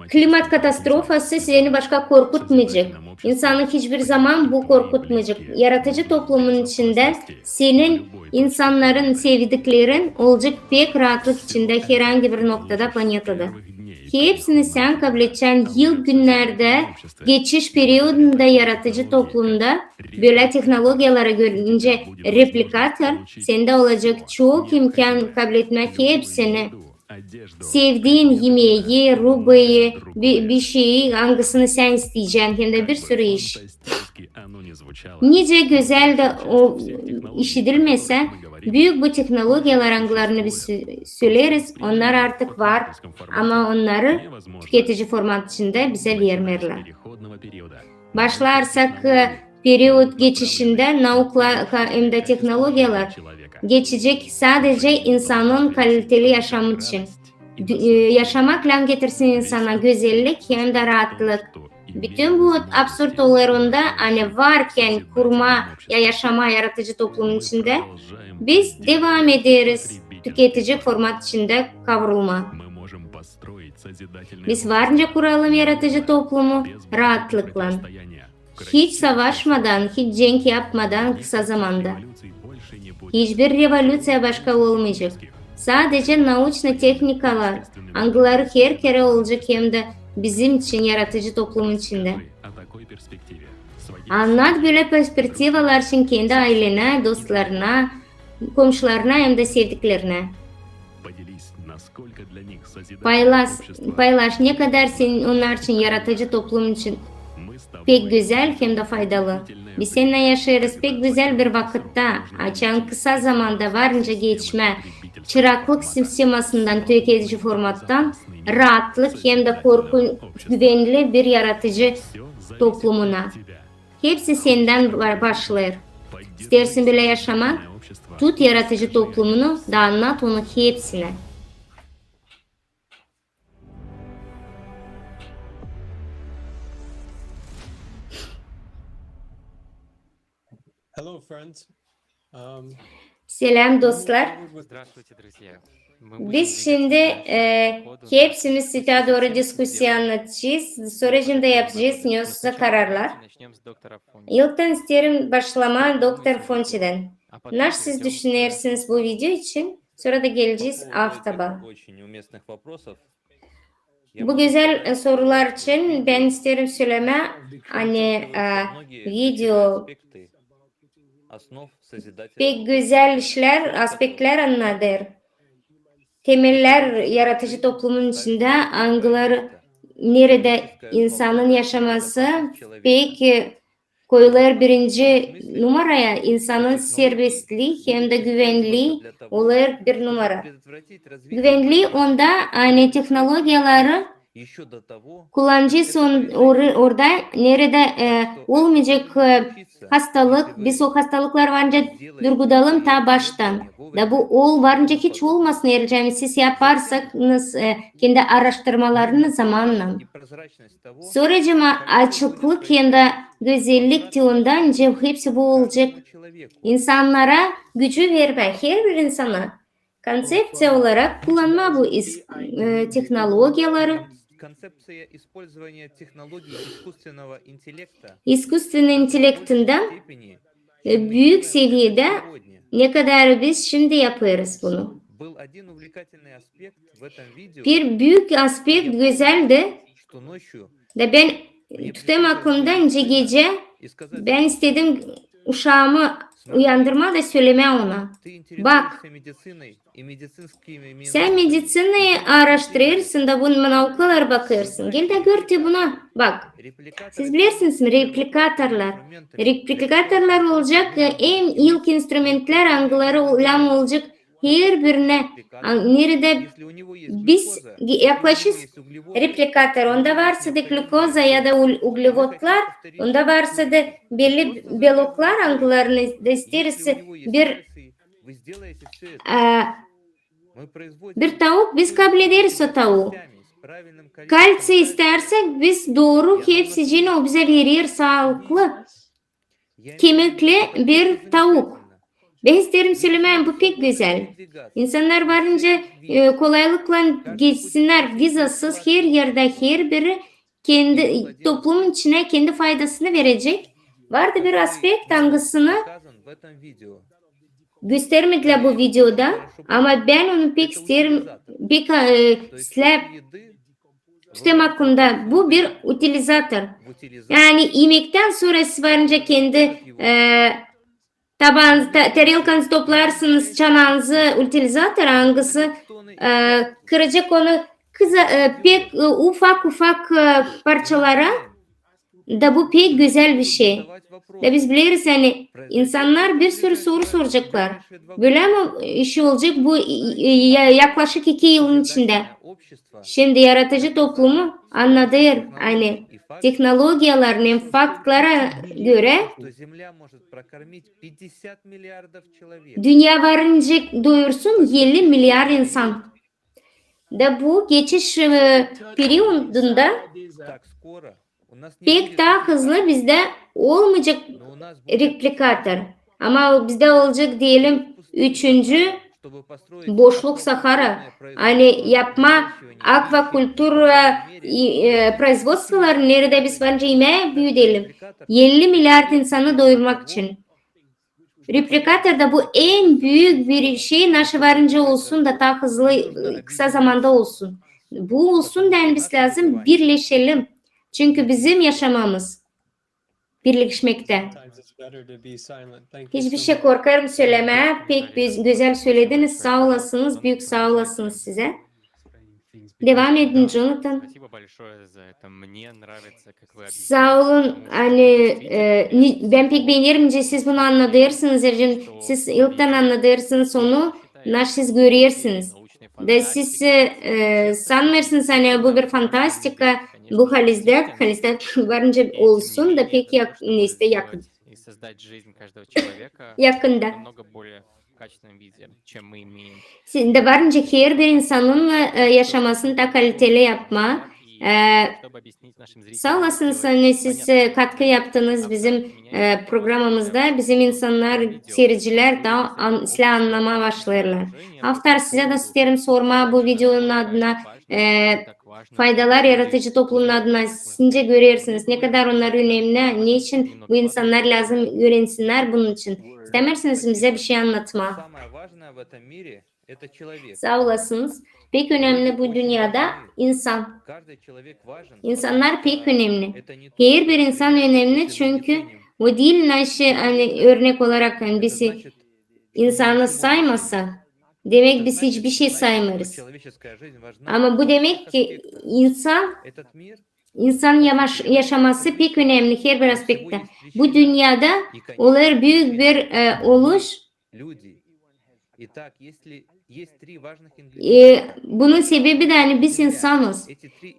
klimat katastrofası seni başka korkutmayacek. İnsanı hiçbir zaman bu korkutmayacek. Yaratıcı toplumun içindä senin insannarın, sevdiklerin olacek pek raatlık içindä herhangi bir noktada planetada. Hepsini sän kabledecän yıl günnerdä, geçiş periodunda yaratıcı toplumda, bölä tehnologiyalara görä, nicä replikator, sendä olacek çok imkân kabletmää hepsini. Sevdiin imeyi, rubayı, bi-, bir şeyi, angısını sän isteyecän, hem dä bir sürü iş. Nicä gözäl dä o işidilmesä, büük bu tehnologiyalar, angılarını biz sö-, söleriz, onnar artık var, ama onnarı tüketici format içindä bizä vermeerlär. Başlarsak, e, period geçişindä naukla-, ka-, hem dä tehnologiyalar geçecek sadecä insanın kaliteli yaşamı için. Dü-, e, yaşamak lääzım getirsin insana gözellik hem dä raatlık. Bütün bu absurd olêr onda, ani varkän kurmaa ya yaşamaa yaratıcı toplumun içindä, biz devam ederiz tüketici format içindä kavrulmaa. Biz var nicä kuralım yaratıcı toplumu raatlıklan. Hiç savaşmadan, hiç cenk yapmadan kısa zamanda. Hiçbir revolüţiya başka olmayacek. Sadecä nauçnı tehnikalar, angıları her kerä olacek hem dä bizim için, yaratıcı toplumun içindä. Annat bölä perspektivalar için kendi aylenä, dostlarına, komşularına hem dä sevdiklerinä. Paylaş, paylaş, ne kadar sän onnar için, yaratıcı toplum için pek gözäl hem dä faydalı. Biz sennän yaşêêrız pek gözäl bir vakıtta, açan kısa zamanda varınca geçmä çıraklık sistemasından tüketici formattan raatlık hem dä korku güvenli bir yaradıcı toplumuna. Hepsi sendän ba-, başlêêr. İsteersin bölä yaşamaa? Tut yaradıcı toplumunu da annat onu hepsinä. Seläm, dostlar. Biz şindi e, hepsimiz sitää dooru diskusiya annadacez, sora şindi yapacez nesosa kararlar. İlktän isteerim başlamaa doktor Fonçiden. Naş siz düşünersiniz bu video için? Sora da gelecez aftaba. Bu gözäl e, sorular için bän isteerim sölemää, ani e, video pek gözäl işlär, aspektlär annadêr. Temellär yaradıcı toplumun içindä, angıları neredä insanın yaşaması pek e, koyulêr birinci numaraya, insanın serbestlii hem dä güvenlii olêr bir numara. Güvenlii onda, ani tehnologiyaları kullanacez on, or, orada neredä e, olmayacek e, hastalık, biz o hastalıkları varınca durgudalım ta baştan. Da bu ol varınca hiç olmasın, eer siz yaparsanız e, kendi araştırmalarını zamannan. Soracama açıklık hem dä gözellik te ondan, nicä hepsi bu olacek. İnsannara gücü vermää, herbir insana konţepţiya olarak kullanmaa bu is, e, tehnologiyaları. İsküstvenni intelektindän e, büük seviyedä, ne kadar biz şindi yapêrız bunu. Bir büük aspekt gözäldi. Da bän tutêrım aklımda, nicä gecä bän istedim uşaamı uyandırmaa da sölemää ona: bak, sän mediţinayı aaraştırêrsın da bu naukaları bakêrsın. Gel dä gör te buna, bak. Siz bilersiniz mi, replikatorlar? Replikatorlar olacek e, en ilk instrumentlär, angıları lääzım olacek herbirinä, a, neredä biz ge-, yaklaşêrız replikator, onda varsa da glukoza ya da ul-, uglevodlar, onda varsa da belli beloklar, angılarını da isteeriz bir, e, bir tauk, biz kablederiz o tauu. Kalţiy isteersäk, biz dooru hepsicini o bizä verer, saalıklı, kemikli bir tauk. Bän isteerim sölemää, bu pek gözäl. İnsannar varınca e, kolaylıklan geçsinnär vizasız her erdä, herbiri kendi toplumun içinä kendi faydasını verecek. Vardı bir aspekt, angısını göstermedilär bu videoda, ama bän onu pek isteerim, pek e, islää tutêrım aklımda. Bu bir utilizator. Yani imektän sora siz varınca kendi e, taban, ta-, tarelkanızı toplarsınız, çananızı, utilizator, angısı e, kıracek onu kısa, e, pek e, ufak-ufak e, parçalara. Da bu pek gözäl bir şey. Da biz bileriz, ani insannar bir sürü soru soraceklar. Bölä mi iş olacek bu e, e, ya-, yaklaşık iki yılın içindä? Şindi yaradıcı toplumu annadêr, ani tehnologiyalarlan, faktlara görä, dünnä varınca doyursun elli milliard insan. Da bu geçiş e, periodunda pek taa hızlı bizdä olmayacek replikator. Ama bizdä olacek, deyelim, üçüncü boşluk Sahara. Ani yapmaa akvakultura e, e, производствоları, neredä biz varınca imeä büüdelim. Elli milliard insanı doyurmak için. Replikator da bu en büük bir şey, naşı varınca olsun da taa hızlı, e, kısa zamanda olsun. Bu olsun deyni biz lääzım birleşelim. Çünkü bizim yaşamamız birleşmektä. Hiçbir şey korkêrım sölemää. Pek göz-, gözäl sölediniz. Saa olasınız, büük saa olasınız sizä. Devam edin, Jonathan. Saa olun, ani, e, ni-, bän pek beenerim, nicä siz bunu annadêrsınız, ercin siz ilktän annadêrsınız onu, naşı siz görersiniz. Da siz, e, e, sanmêêrsınız, ani bu bir fantastika, bu halizdä, halizdä varınca olsun, da pek yak-, neysä, yakın. Yakında. Da varınca herbir insanın, e, yaşamasını taa kaliteli yapmaa. E, saa olasınız, ani siz, e, katkı yaptınız bizim, e, programamızda. Bizim insannar, siiredicilär taa an-, islää annamaa başlêêrlar. Avtor, sizä dä isteerim sormaa bu videonun adına, e, faydalar yaradıcı toplumun adına siz nicä görersiniz, ne kadar onnar önemli, ne için bu insannar lääzım üürensinnär bunun için. İstämeersiniz bizä bişey annatmaa? Saa olasınız. Pek önemli bu dünnedä insan. İnsannar pek önemli. Herbir insan önemli, çünkü o diil naşı, ani, örnek olarak, ani, biz insanı saymasa, demäk, biz hiçbir şey saymêêrız. Ama bu demäk ki, insan, insan yamaş-, yaşaması pek önemli herbir aspektä. Bu dünnedä olêr büük bir, e, oluş. E, bunun sebebi dä, ani, biz insanız.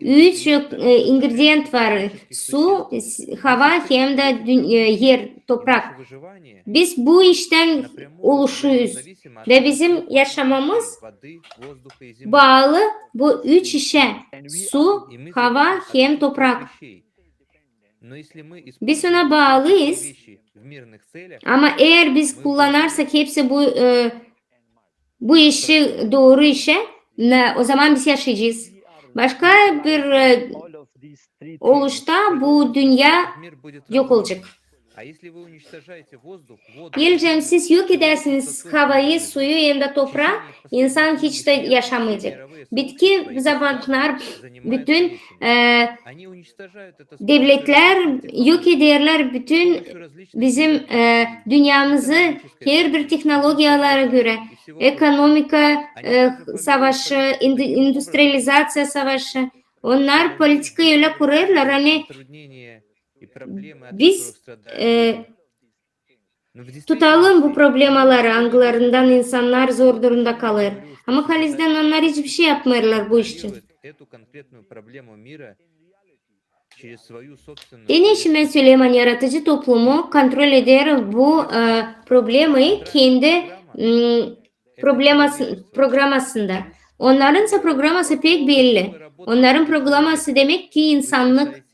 Üç, e, ingredient var: su, s-, hava hem dä dün-, e, er, toprak. Biz bu iştän oluşuyoruz. Da bizim yaşamamız baalı bu üç işä: su, hava hem toprak. Biz ona baalıyız. Ama eer biz kullanarsak hepsi bu, e, bu işi dooru işä, ne, o zaman biz yaşayacez. Başka bir, e, oluşta bu dünnä yok olacek. Eer siz yok edersiniz havayı, suyu hem dä topraa, insan hiç dä yaşamayacek. Bitki zamannar bütün, e, devletlär yok ederlär bütün bizim, e, dünneemizi herbir tehnologiyalara görä, ekonomika, e, savaşı, indu-, industrializaţiya savaşı. Onnar politikayı ölä kurêrlar, ani biz, e, tutalım bu problemaları, angılarından insannar zor durumda kalêr. Ama halizdän onnar hiçbir şey yapmêêrlar bu iş için. E, ne için bän söleerim, ani yaradıcı toplumu kontrol eder bu, e, problemayı kendi, m, probleması-, programasında. Onnarınsa programası pek belli. Onnarın programası demäk ki insannık.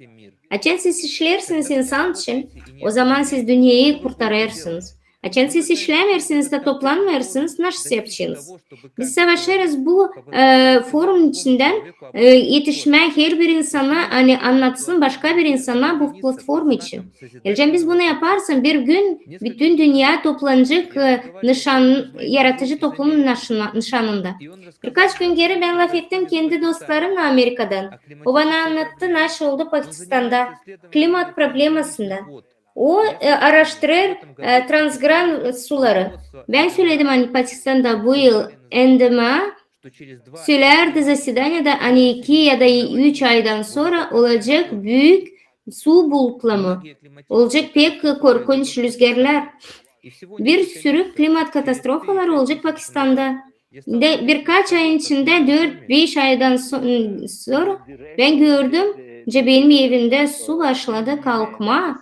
Açan siz işleersiniz insan için, o zaman siz dünneyi kurtarêrsınız. Açan siz işlämeersiniz da toplanmêêrsınız, naşı siz yapacınız? Biz savaşêrız bu, e, forum içindän, e, etişmää herbir insana, ani annatsın başka bir insana bu platforma için. Eer biz bunu yaparsak, bir gün bütün dünnä toplanacek, e, nışan-, yaradıcı toplumun nışanında. Birkaç gün geeri bän lafettim kendi dostlarımnan Amerikadan. O bana annattı, naşı oldu Pakistanda klimat problemasında. O, e, aaraştırêr, e, transgran suları. Bän söledim, ani Pakistanda bu yıl N D M A sölärdi zasedaniyada, ani iki ya da üç aydan sora olacek büük su bulutlamı. Olacek pek korkunç lüzgerlär. Bir sürü klimat katastrofaları olacek Pakistanda. Da birkaç ayın içindä, dört-beş aydan so-, sora bän gördüm, nicä benim evimdä su başladı kalkmaa.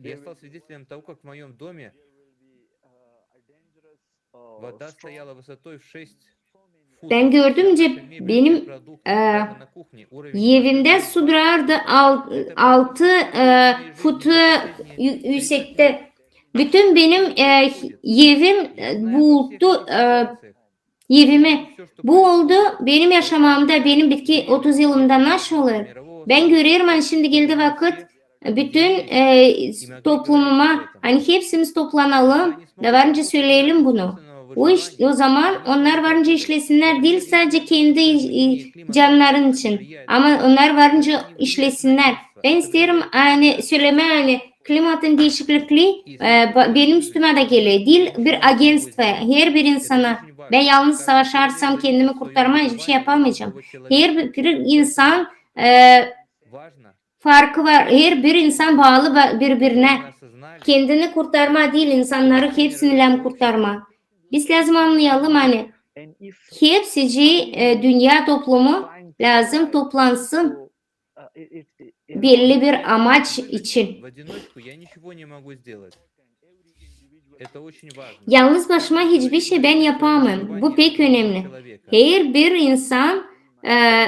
Я стал свидетелем того, как в моём доме вода стояла высотой в шесть футов. Bän gördüm, nicä benim, e, evimdä su durardı al-, altı, e, fut, e, ü-, üüsektä. Bütün benim, e, evim, e, buluttu, e, evimi. Bu oldu benim yaşamamda, benim bitki otuz yılımda naşı olêr. Bän görerim, ani şindi geldi vakıt bütün, e, toplumuma, ani hepsimiz toplanalım da varınca söleyelim bunu. O iş, o zaman onnar varınca işlesinnär, diil sadä kendi, e, cannarın için, ama onnar varınca işlesinnär. Bän isteerim, ani, sölemää, ani klimatın diişiklikleri, e, ba-, benim üstümä dä geler. Diil bir agentstvo, herbir insana. Bän yalnız savaşarsam, kendimi kurtarmaa, hiçbir şey yapamayacam. Herbir insan, e, farkı var. Herbir insan baalı ba-, biri-birinä. Kendini kurtarmaa diil, insannarı hepsini lääzım kurtarmaa. Biz lääzım annayalım, ani hepsicii, e, dünnä toplumu lääzım toplansın belli bir amaç için. Yalnız başıma hiçbir şey bän yapamêêrım. Bu pek önemli. Herbir insan, e,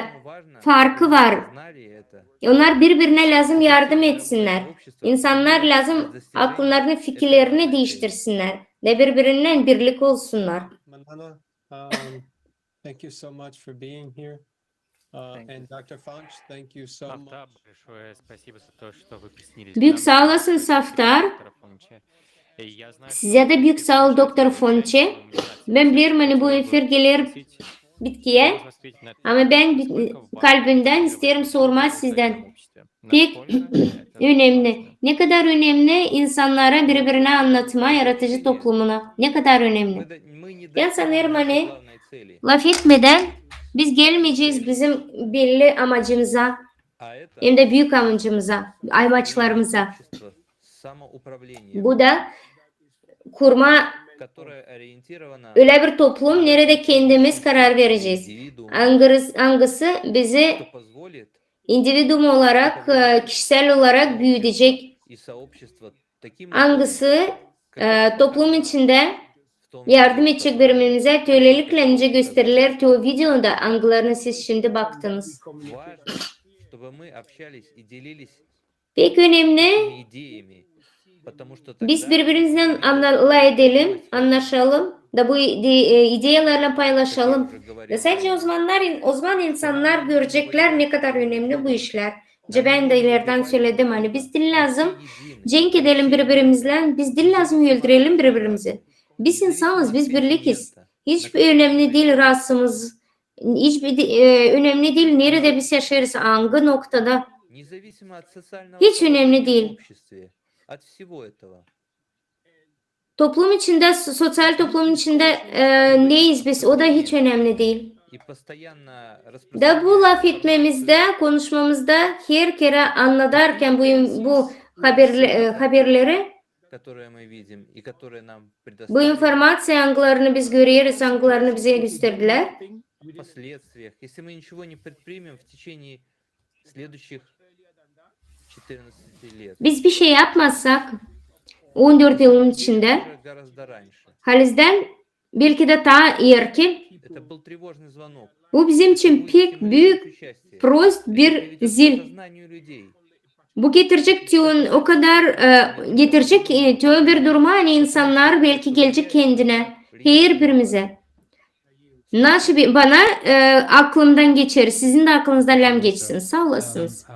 farkı var. Onnar biri-birinä lääzım yardım etsinnär. İnsannar lääzım aklınarını, fikirlerini diiştirsinnär. Da biri-birinnän birlik olsunnar. Thank you so much for being here. Uh, and doktor Funch, thank you so much. Büük saa olasın, Saftar. Sizä dä büük saa ol, doktor Fonçe. Bän bilerim, ani bu efir geler bitkiyä. Ama bän bi-, kalbimdän isteerim sormaa sizdän. Pek önemli. Ne kadar önemli insannara biri-birinä annatmaa, yaradıcı toplumuna. Ne kadar önemli. Bän sanêrım, ani lafetmedän biz gelmeyecez bizim belli amacımıza, hem dä büük amacımıza, amaçlarımıza. Bu da kurmaa ölä bir toplum, neredä kendimiz karar verecez. Angısı, angısı bizi individuum olarak, e, kişisel olarak büüdecek. Angısı, e, toplum içindä yardım edecek biri-birimizä, te ölelikle nicä gösteriler te o videoda, angılarını siz şindi baktınız. Pek önemli. Biz biri-birimiznän anna-, lafedelim, annaşalım da bu ide-, e, ideyalarlan paylaşalım. Da sadecä o zamannar in-, o zaman insannar göreceklär, ne kadar önemli bu işlär. Nicä bän dä ileerdän söledim, ani biz diil lääzım cenk edelim biri-birimizlän, biz diil lääzım öldürelim biri-birimizi. Biz insanız, biz birlikiz. Hiç önemli diil rasamız, hiç bir de-, e, önemli diil, neredä biz yaşêêrız, angı noktada. Hiç önemli diil. Toplum içindä, so-, soţial toplum içindä, e, neyiz biz, o da hiç önemli diil. Da bu lafetmemizdä, konuşmamızda her kerä annadarkan bu, bu haberle-, e, haberleri, bu informaţiya, angılarını biz göreriz, angılarını bizä gösterdilär. Biz bir şey yapmazsak on dört yılın içindä, halizdän belki dä taa erken, bu bizim için pek büük, prost bir zil. Bu getirecek te o, o kadar, e, getirecek, e, te o bir duruma, ani insannar belki gelecek kendinä, herbirimizä. Naşı bi-, bana, e, aklımdan geçer, sizin dä aklınızdan lääzım geçsin. Saa olasınız.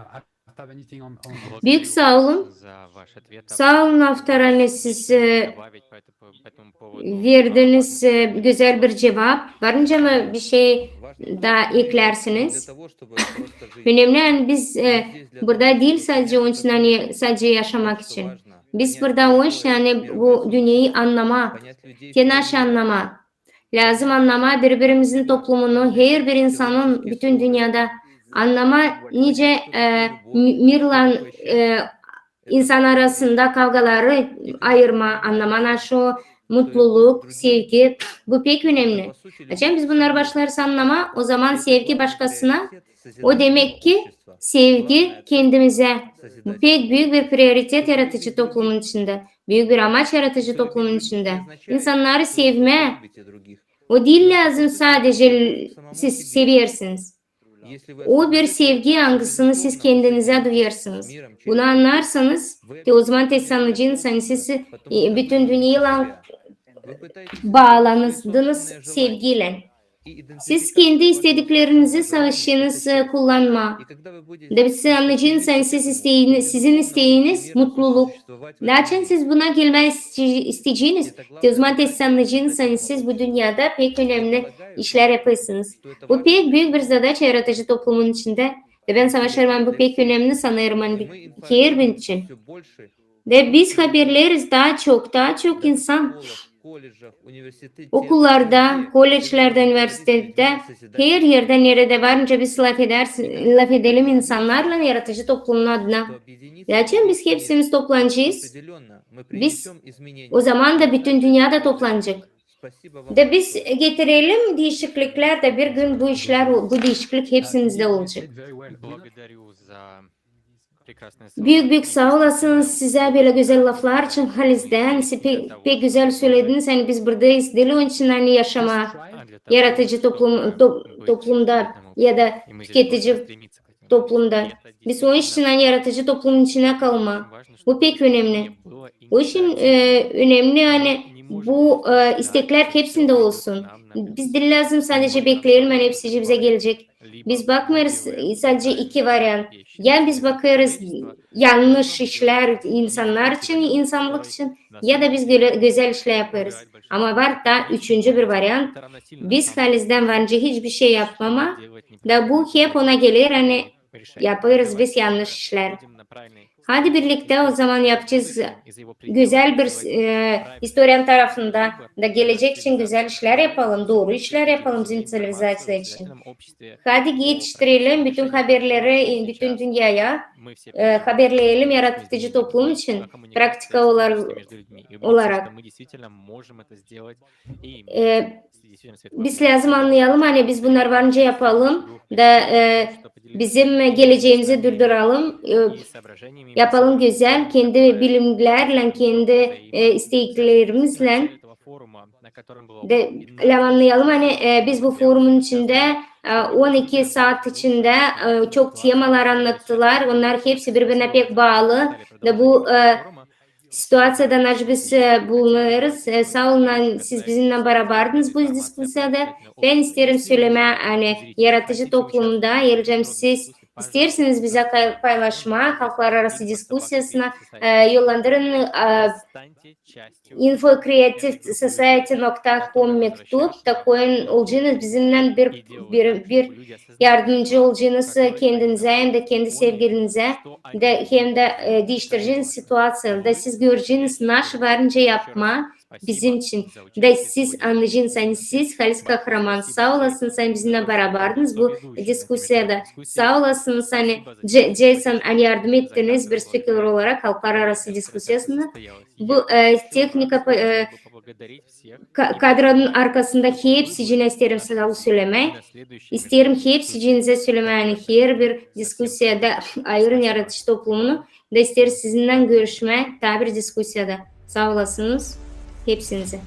Büük saa olun. Saa olun, Aftar, ani siz, e, verdiniz, e, gözäl bir cuvap. Var nicä mi bir şey taa eklärsiniz? Önemli, ani biz, e, burada diil sadecä onun için, ani sadecä yaşamak için. Biz burada onun için, ani bu dünneyi annamaa, te naşı annamaa. Lääzım annamaa biri-birimizin toplumunu, herbir insanın bütün dünnedä annamaa, nicä, e, mi-, mirlan, e, insan arasında kavgaları ayırmaa, annamaa naşı o mutluluk, sevgi. Bu pek önemli. Açan biz bunnarı başlêêrız annamaa, o zaman sevgi başkasına, o demek ki sevgi kendimizä. Bu pek büük bir prioritet yaradıcı toplumun içindä. Büük bir amaç yaradıcı toplumun içindä. İnsannarı sevmää. O diil lääzım sadecä siz seversiniz. O bir sevgi, angısını siz kendinizä duyêrsınız. Bunu annarsanız, te o zaman te siz annayacenız, ani siz, e, bütün dünneyä baalandınız sevgiylän. Siz kendi istediklerinizi savaşêrsınız, e, kullanmaa. Da siz annayacenız, ani siz isteyin-, sizin isteeniz mutluluk. Açan siz buna gelmää iste-, isteyeceniz, te o zaman te siz annayacenız, ani siz bu dünnedä pek önemli işlär yapêrsınız. Bu pek büük bir zadaça yaradıcı toplumun içindä. Da bän savaşêrım, ani bu pek önemli, sanêrım, ani herbir için. Da biz haberleeriz taa çok, taa çok insan okullarda, kolleclerdä, universitettä, her erdä, neredä varınca biz lafederiz, lafedelim insannarlan yaradıcı toplumun adına. Zaten biz hepsimiz toplanacez. Biz o zaman da bütün dünya da toplanacek. Da biz getirelim diişikliklär da bir gün bu işlär, bu diişiklik hepsimizdä olacek. Büük-büük saa olasınız sizä bölä gözäl laflar için halizdän. Siz pe-, pek gözäl sölediniz, ani biz buradayız diil onun için, ani yaşamaa yaradıcı toplum, to-, toplumda ya da tüketici toplumda. Biz onun için, ani yaradıcı toplumun içinä kalmaa. Bu pek önemli. O için, e, önemli, ani bu, e, isteklär hepsindä olsun. Biz diil lääzım sadecä bekleyelim, ani hepsi bizä gelecek. Biz bakmêêrız sadecä iki variant. Ya biz bakêrız yannış işlär insannar için, insannık için, ya da biz gö-, gözäl işlär yapêrız. Ama var taa üçüncü bir variant. Biz halizdän varınca hiçbir şey yapmamaa, da bu hep ona geler, ani yapêrız biz yannış işlär. Hadi birliktä o zaman yapacez gözäl bir, e, istoriyanın tarafında da gelecek için gözäl işlär yapalım, dooru işlär yapalım bizim ţivilizaţiya için. Hadi etiştirelim bütün haberleri, e, bütün dünyaya, e, haberleyelim yaradıcı toplum için praktika olar-, olarak. E, biz lääzım annayalım, ani biz bunnar varınca yapalım da, e, bizim geleceemizi durduralım, e, yapalım gözäl, kendi bilimlärlän, kendi, e, isteklerimizlän. Da lääzım annayalım, ani, e, biz bu forumun içindä, e, on iki saat içindä, e, çok temalar annattılar. Onnar hepsi biri-birinä pek baalı. Da bu, e, situaţiyada, naşey biz, e, bulunêrız. E, saa olun, ani siz bizimnän barabardınız bu diskusiyada. Bän isteerim sölemää, ani yaradıcı toplumda, eer siz isteersiniz bizä ka-, paylaşmaa halklararası diskusiyasına, e, yollandırın, e, info creative society nokta com mektup, da koyun, olacınız bizimnän bir, bir, bir yardımcı olacınız, e, kendinizä hem dä kendi sevgilinizä, da hem dä, e, diiştireceniz situaţiyanı, da siz göreceniz, naşey varınca yapmaa bizim için, da siz annayacınız, ani siz halis kahraman. Saa olasınız, ani bizimnän barabardınız bu diskusiyada. Saa olasınız, ani Ce-, Jason, ani yardım ettiniz bir spiker olarak halklararası diskusiyasına. Bu, e, tehnika, e, ka-, kadronun arkasında hepsicinä isteerim sizä sölemää. İsteerim hepsicinizä sölemää, ani herbir diskusiyada ayırın yaradıcı toplumunu, da isteerim sizinnän görüşmää taa bir diskusiyada. Saa olasınız hepsinizä.